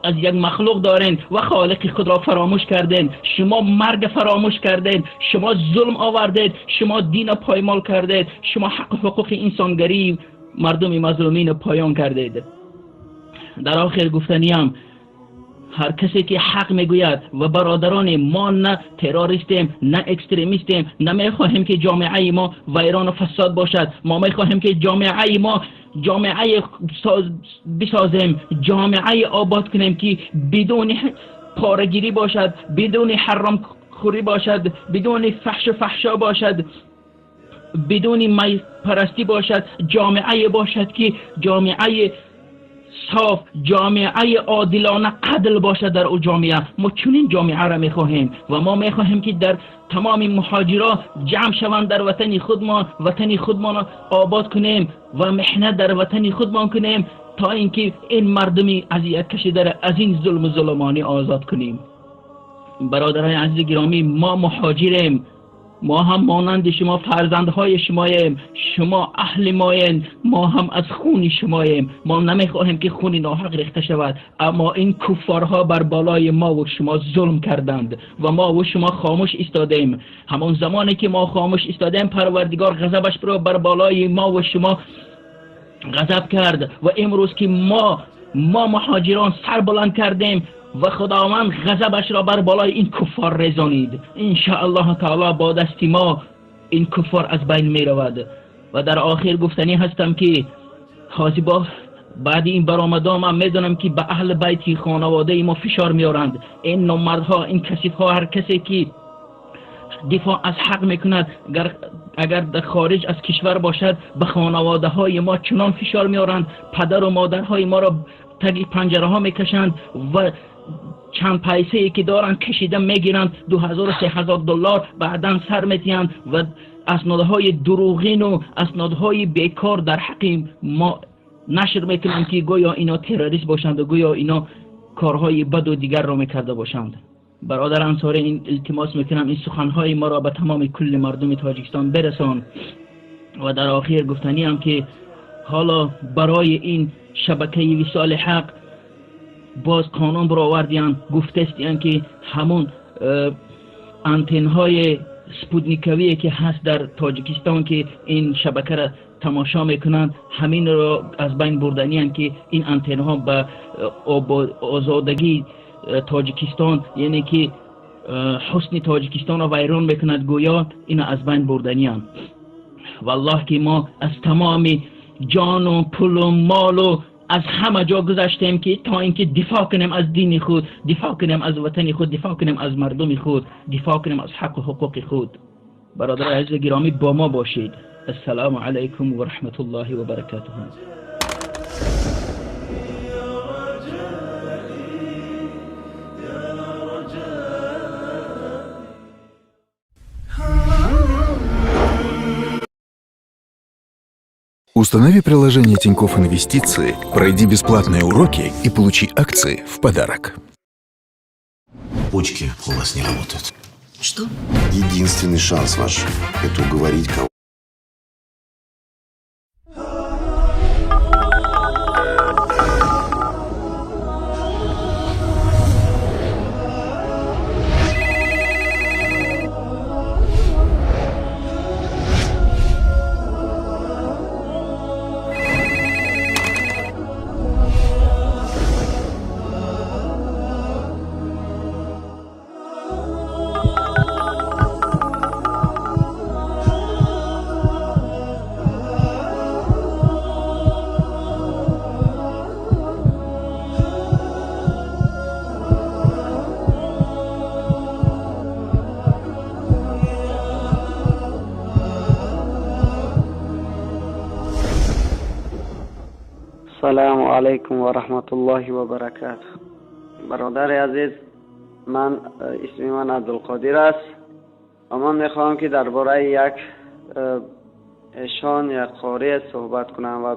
P: از یک مخلوق دارین و خالق خود را فراموش کردین. شما مرگ فراموش کردین، شما ظلم آوردید، شما دین پایمال کردید، شما حق حقوق انسانگری مردم مظلومین پایان کردید. در آخر گفتنیم هر کسی که حق میگوید و برادران ما نه تروریستیم نه اکستریمیستیم، نه میخواهیم که جامعه ما ویران و فساد باشد، ما میخواهیم که جامعه ما جامعه بسازیم، جامعه آباد کنیم که بدون پارگیری باشد، بدون حرام خوری باشد، بدون فحش و فحشا باشد، بدون می پرستی باشد، جامعه باشد که جامعه صاف، جامعه عادلانه، عدل باشد در او جامعه. ما چنین جامعه را میخواهیم و ما میخواهیم که در تمام مهاجرا جمع شوند در وطن خودمان، وطن خودمان را آباد کنیم و محنت در وطن خودمان کنیم تا اینکه این مردمی اذیت کشیده را از این ظلم و ظلمانی آزاد کنیم. برادرای عزیز گرامی، ما مهاجریم، ما هم مانند شما فرزندهای شماییم، شما اهل مایین، ما هم از خون شماییم. ما نمیخواهیم که خون ناحق ریخته شود، اما این کفارها بر بالای ما و شما ظلم کردند و ما و شما خاموش ایستادیم. همان زمانی که ما خاموش ایستادیم، پروردگار غضبش را بر بالای ما و شما غضب کرد و امروز که ما مهاجران سر بلند کردیم و خداوند غضبش را بر بالای این کفار رزانید. ان شاء الله تعالی با دست ما این کفار از بین می رود. و در آخر گفتنی هستم که حاجی با بعد این برآمدام من میدونم که به اهل بیت خانواده ما فشار میارند. این نامردها، این کثیف ها، هر کسی که دفاع از حق میکند اگر در خارج از کشور باشد، به خانواده های ما چنان فشار میارند، پدر و مادرهای ما را تگی پنجره ها میکشند و چند پیسه ای که دارند کشیده میگیرند، 2000 3000 دلار بعدا سر میتیند و اسنادهای دروغین و اسنادهای بیکار در حق ما نشر میکنند که گویا اینا تروریست باشند و گویا اینا کارهای بد و دیگر را میکرده باشند. برادر انصاری، این التماس میکنم این سخنهای ما را به تمام کل مردم تاجیکستان برسان. و در آخر گفتنی هم که حالا برای این شبکه وصال حق باز قانون برآوردیان، گفتستیان که همون آنتن‌های سپوتنیکوی که هست در تاجیکستان که این شبکه را تماشا میکنند، همین را از بین بردنیان که این آنتن‌ها به آزادگی تاجیکستان، یعنی که حسن تاجیکستان را ویران میکند، گویا این از بین بردنیان. والله که ما از تمام جان و پول و مال و از همه جا گذشتیم که تا اینکه دفاع کنیم از دین خود، دفاع کنیم از وطن خود، دفاع کنیم از مردم خود، دفاع کنیم از حق و حقوق خود. برادر عزیز گرامی، با ما باشید. السلام علیکم و رحمت الله و برکاته.
R: Установи приложение Тинькофф Инвестиции, пройди бесплатные уроки и получи акции в подарок.
S: Почки у вас не работают.
T: Что?
S: Единственный шанс ваш – это уговорить кого.
T: Ассалому алайкум ва раҳматуллоҳи ва баракатуҳ. Бародари азиз, ман исми ман Абдулқодир аст ва ман мехоҳам ки дар бораи як эшон, як қорӣ суҳбат кунам ва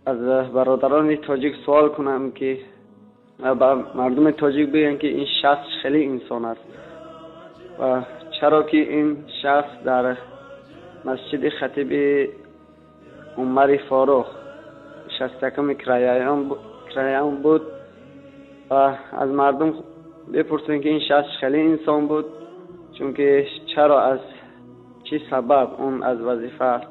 T: аз бародарони тоҷик суол кунам ки ба мардуми тоҷик бигӯям ки ин шахс хеле инсон аст ва чаро ки ин шахс дар масҷиди хатиби Умари Форуқ 61-уми краям буд ва аз мардум бипурсем ки ин шахс хеле инсон буд, чунки чаро аз чӣ сабаб он аз вазифа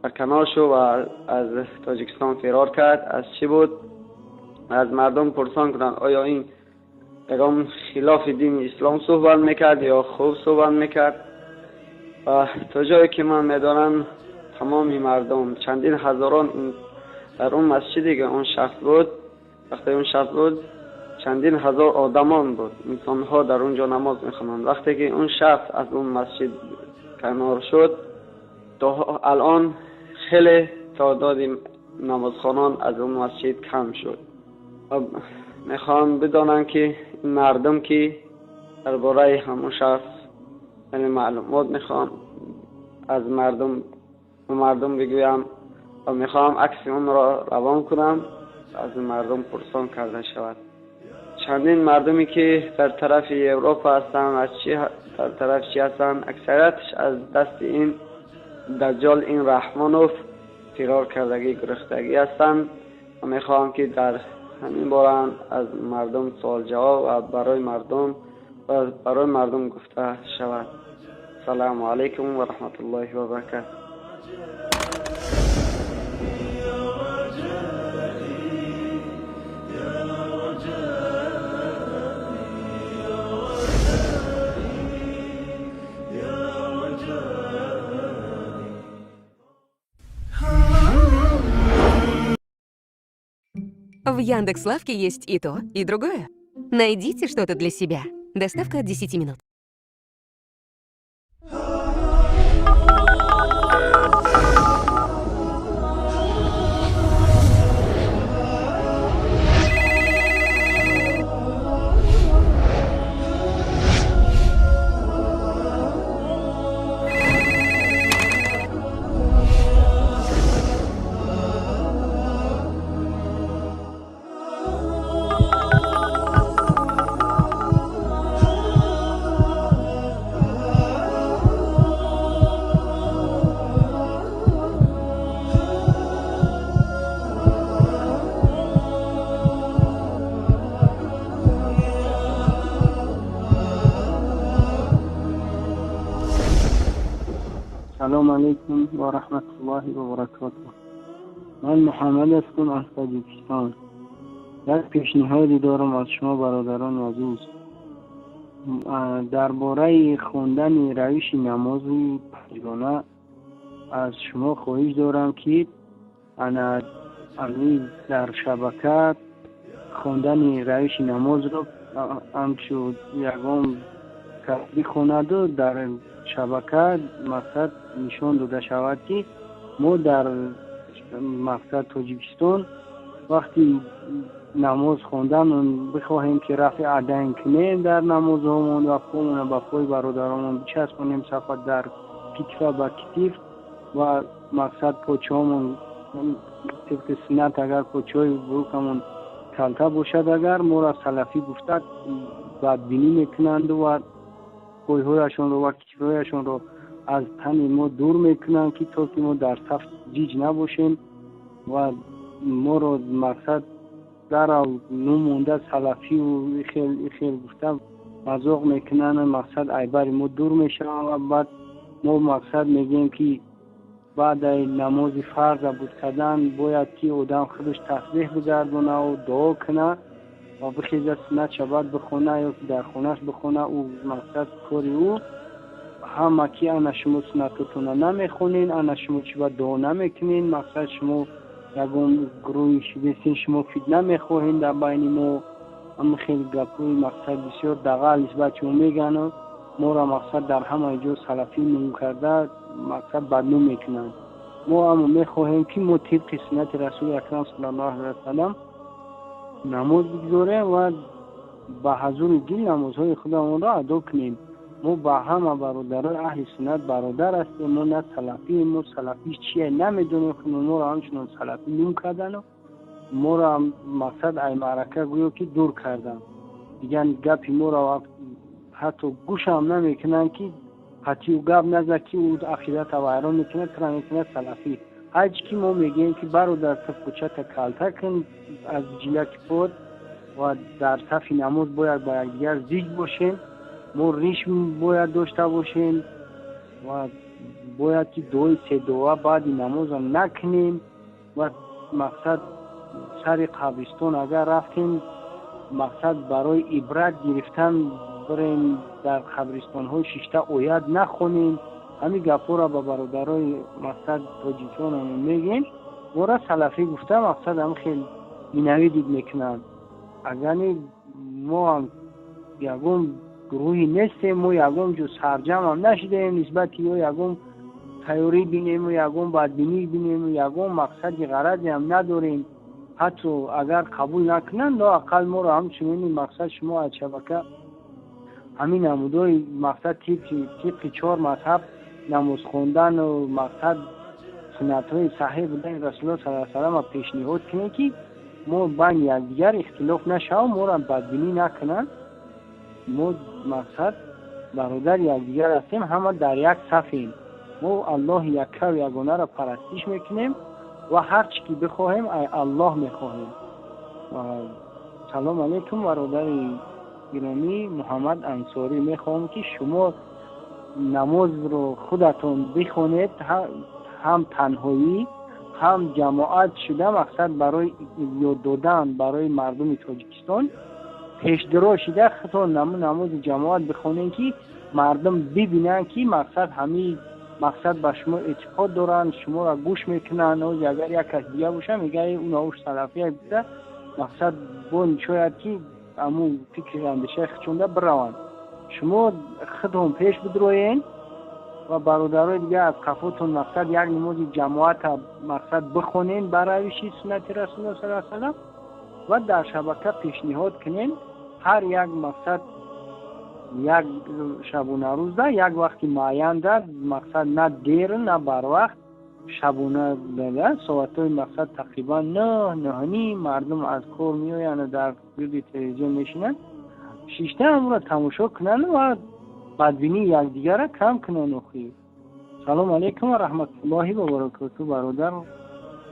T: барканор шуд ва аз Тоҷикистон фирор кард, аз чӣ буд? Аз мардум пурсон кунанд, оё ин ягон хилофи дини ислом суҳбат мекард ё хуб суҳбат мекард? Ва то ҷое ки ман медонам, тамоми мардум, чандин ҳазорон дар он масҷиде ки он шахс буд, вақте он шахс буд, чандин ҳазор одамон буд, инсонҳо дар он ҷо намоз мехонанд. Вақте ки он шахс аз он масҷид канор шуд, то алон хеле таъдоди намозхонон аз он масҷид кам шуд. Мехоҳам бидонам ки ин мардум ки дар бораи ҳамон шахс яъне маълумот мехоҳам аз мардум ба мардум бигӯям ва мехоҳам акси онро равон кунам, аз мардум пурсон карда шавад. Чандин мардуме ки дар тарафи Европа ҳастанд, аз чи дар тарафи чи ҳастанд, аксариятш аз дасти ин даҷҷол, ин Раҳмонов фирор кардагӣ, гурехтагӣ ҳастанд ва мехоҳам ки дар ҳамин бора аз мардум суол ҷавоб ва барои мардум гуфта шавад. Салому алайкум ва раҳматуллоҳи ва баракатуҳ.
U: В Яндекс.Лавке есть и то, и другое. Найдите что-то для себя. Доставка от 10 минут.
V: Салом алейкум ва раҳматуллоҳи ва баракотуҳ. Ман Муҳаммад ҳастам аз Тоҷикистон. Як пешниҳоде дорам аз шумо бародарони азиз. Дар бораи хондани равиши намози панҷгона аз шумо хоҳиш дорам ки ана дар шабака хондани равиши намозро ҳамчун ягон кас бихонаду дар шабака мақсад нишон дода шавад ки мо дар мақсад Тоҷикистон вақти намоз хондан бихоҳем ки рафъи адайн кунем дар намозҳомон ва помона ба пои бародаронмон бичаспонем сафа дар китфа ба китиф ва мақсад почаҳомон тибқи суннат агар почаҳои бурукамон калта бошад, агар моро салафӣ гуфта бадбинӣ мекунанду ва пойҳояшонро ва китфҳояшонро аз тани мо дур мекунанд ки то ки мо дар саф ҷиҷ набошем ва моро мақсад дарав нумонда салафию ихел гуфта мазоқ мекунанд, мақсад айбари мо дур мешаванд ва баъд мо мақсад мегӯем ки баъдаи намози фарза буд кардан бояд ки одам худаш тасбеҳ бигардонаву дуо кунад ва бихезад суннатша баъд бихона ё ки дар хонааш бихона. Ӯ мақсад кори ӯ ҳама ки ана шумо суннатотона намехонен, ана шумо чӣ ба дуо намекунен, мақсад шумо ягон гурӯҳи шудесен, шумо фитна мехоҳен дар байни мо. Ҳама хеле гапҳои мақсад бисёр дағал нисбат шумо мегӯянд, моро мақсад дар ҳамаи ҷо салафӣ ном карда мақсад бадном мекунанд. Мо ҳам мехоҳем ки мо тибқи суннати Расули Акрам саллаллоҳу алайҳи васаллам намоз бигзорем ва ба ҳузури дил намозҳои худамонро адо кунем. Мо ба ҳама бародарои аҳли суннат бародар ҳастем. Мо на салафием, мо салафӣ чие намедонем. Моро ҳамчунон салафӣ ном кардану моро ҳам мақсад ай маърака гӯё ки дур кардан. Дигар гапи моро ҳатто гӯшам намекунанд ки қатъию гап наза ки ӯ ақидата вайрон мекунад, тура мекунад салафӣ. Ҳарчи ки мо мегӯем ки бародар, ту пӯчата калта кун аз ҷилаки под ва дар сафи намоз бояд ба якдигар зич бошем, мо риш бояд дошта бошем ва бояд ки дуои седуа баъди намозам накунем ва мақсад сари қабристон агар рафтем, мақсад барои ибрат гирифтан бирем, дар қабристонҳои шишта оят нахонем. Ҳамин гапҳоро ба бародарои мақсад тоҷиконам мегӯем. Моро салафӣ гуфта мақсад ҳам хел минавидид мекунанд. Агарни мо ҳам ягон гурӯҳе нестем, мо ягон ҷо сарҷамъам нашидаем нисбати ё ягон тайёрӣ бинему ягон бадбинӣ бинему ягон мақсади ғаразеам надорем. Ҳатто агар қабул накунанд, лоақал моро ҳамчунин мақсад шумо аз шабака ҳамин намудҳои мақсад тибқи чор мазҳаб намоз хондану мақсад суннатҳои саҳеҳ будани Расулуллоҳ саллаллоҳу алайҳи васаллам пешниҳод кунем ки мо байни якдигар ихтилоф нашавем, моро бадбинӣ накунанд. Мо мақсад бародари якдигар ҳастем, ҳама дар як сафем. Мо Аллоҳи яккаву ягонаро парастиш мекунем ва ҳар чӣ ки бихоҳем ай Аллоҳ мехоҳем. Салом алайкум бародари гиромӣ Муҳаммад Ансорӣ. Мехоҳам ки шумо намозро худатон бихонед, ҳам танҳоӣ ҳам ҷамоат шуда, мақсад барои ёд додан барои мардуми Тоҷикистон пешдиро шида худтон намози ҷамоат бихонед ки мардум бибинанд ки мақсад ҳамин мақсад ба шумо эътиқод доранд, шуморо гӯш мекунанд. Агар як кас дига боша мегӯяд ӯ уш салафия гуфта, мақсад бо шояд ки ҳамун фикри андешаи худшонда бираванд. Шумо худтон пеш бидроен ва бародарои дигар аз қафотон мақсад як намози ҷамоата мақсад бихонен ба равиши суннати Расулуллоҳ саллаллоҳу алайҳи васаллам ва дар шабака пешниҳод кунен. Ҳар як мақсад як шабонарӯзда як вақти муайянда, мақсад на дер на барвақт, шабона соатҳои мақсад тақрибан 9-9:30 мардум аз кор меоянд дар гирди телевизион мешинанд, шишта ҳамонро тамошо кунанд ва бадбинии якдигарро кам кунанд. Охир салом алайкум ва раҳматуллоҳи ва баракоту. Бародар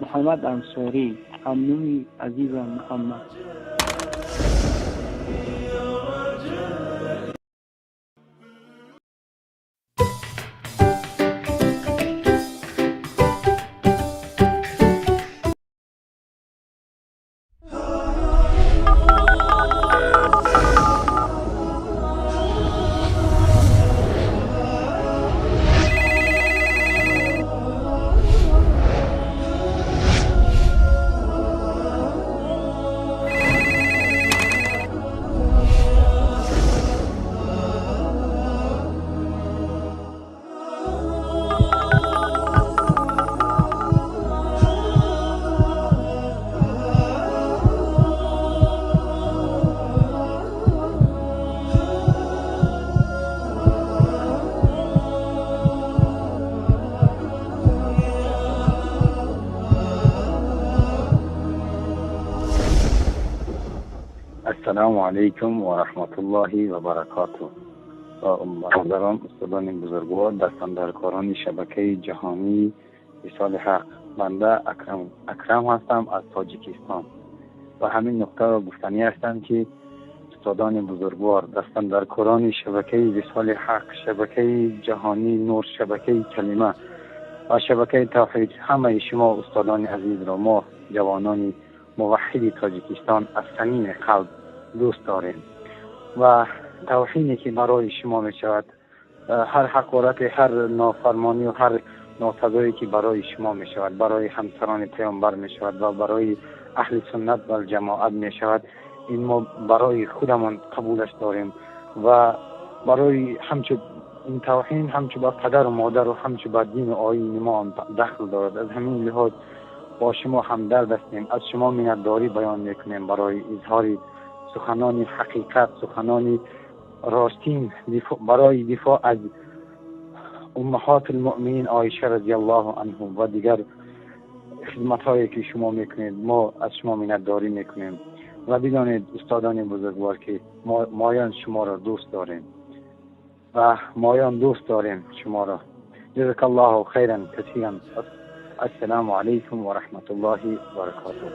V: Муҳаммад Ансорӣ, ҳамнуми азизам Муҳаммад.
F: السلام علیکم و رحمت الله و برکاته. برادران، استادان بزرگوار، دستاندرکاران شبکه جهانی وصال حق، بنده اکرم هستم از تاجیکستان و همین نقطه را گفتنی هستم که استادان بزرگوار، دستاندرکاران شبکه وصال حق، شبکه جهانی نور، شبکه کلمه و شبکه توحید، همه شما استادان عزیز را ما جوانان موحد تاجیکستان از صمیم قلب دوست داریم و توهینی که برای شما می شود، هر حقارت، هر نافرمانی و هر ناسزایی که برای شما می شود، برای همسران پیامبر می شود و برای اهل سنت و جماعت می شود، این ما برای خودمان قبولش داریم و برای همچون Ин тавҳин ҳамчу ба падару модару ҳамчу ба дину оини мо дахл дорад. Аз ҳамин лиҳоз бо шумо ҳамдард ҳастем, аз шумо миннатдорӣ баён мекунем барои изҳори суханони ҳақиқат, суханони ростин барои дифоъ аз уммаҳотулмуъминин Оиша разияллоҳу анҳу ва дигар хидматҳое ки шумо мекунед. Мо аз шумо миннатдорӣ мекунем ва бидонед, устодони бузургвор, ки моён шуморо дӯст дорем ва моён дӯст дорем шуморо. Ҷазакаллоҳу хайран касиран. Ассалому алайкум ва раҳматуллоҳи ва баракотуҳ.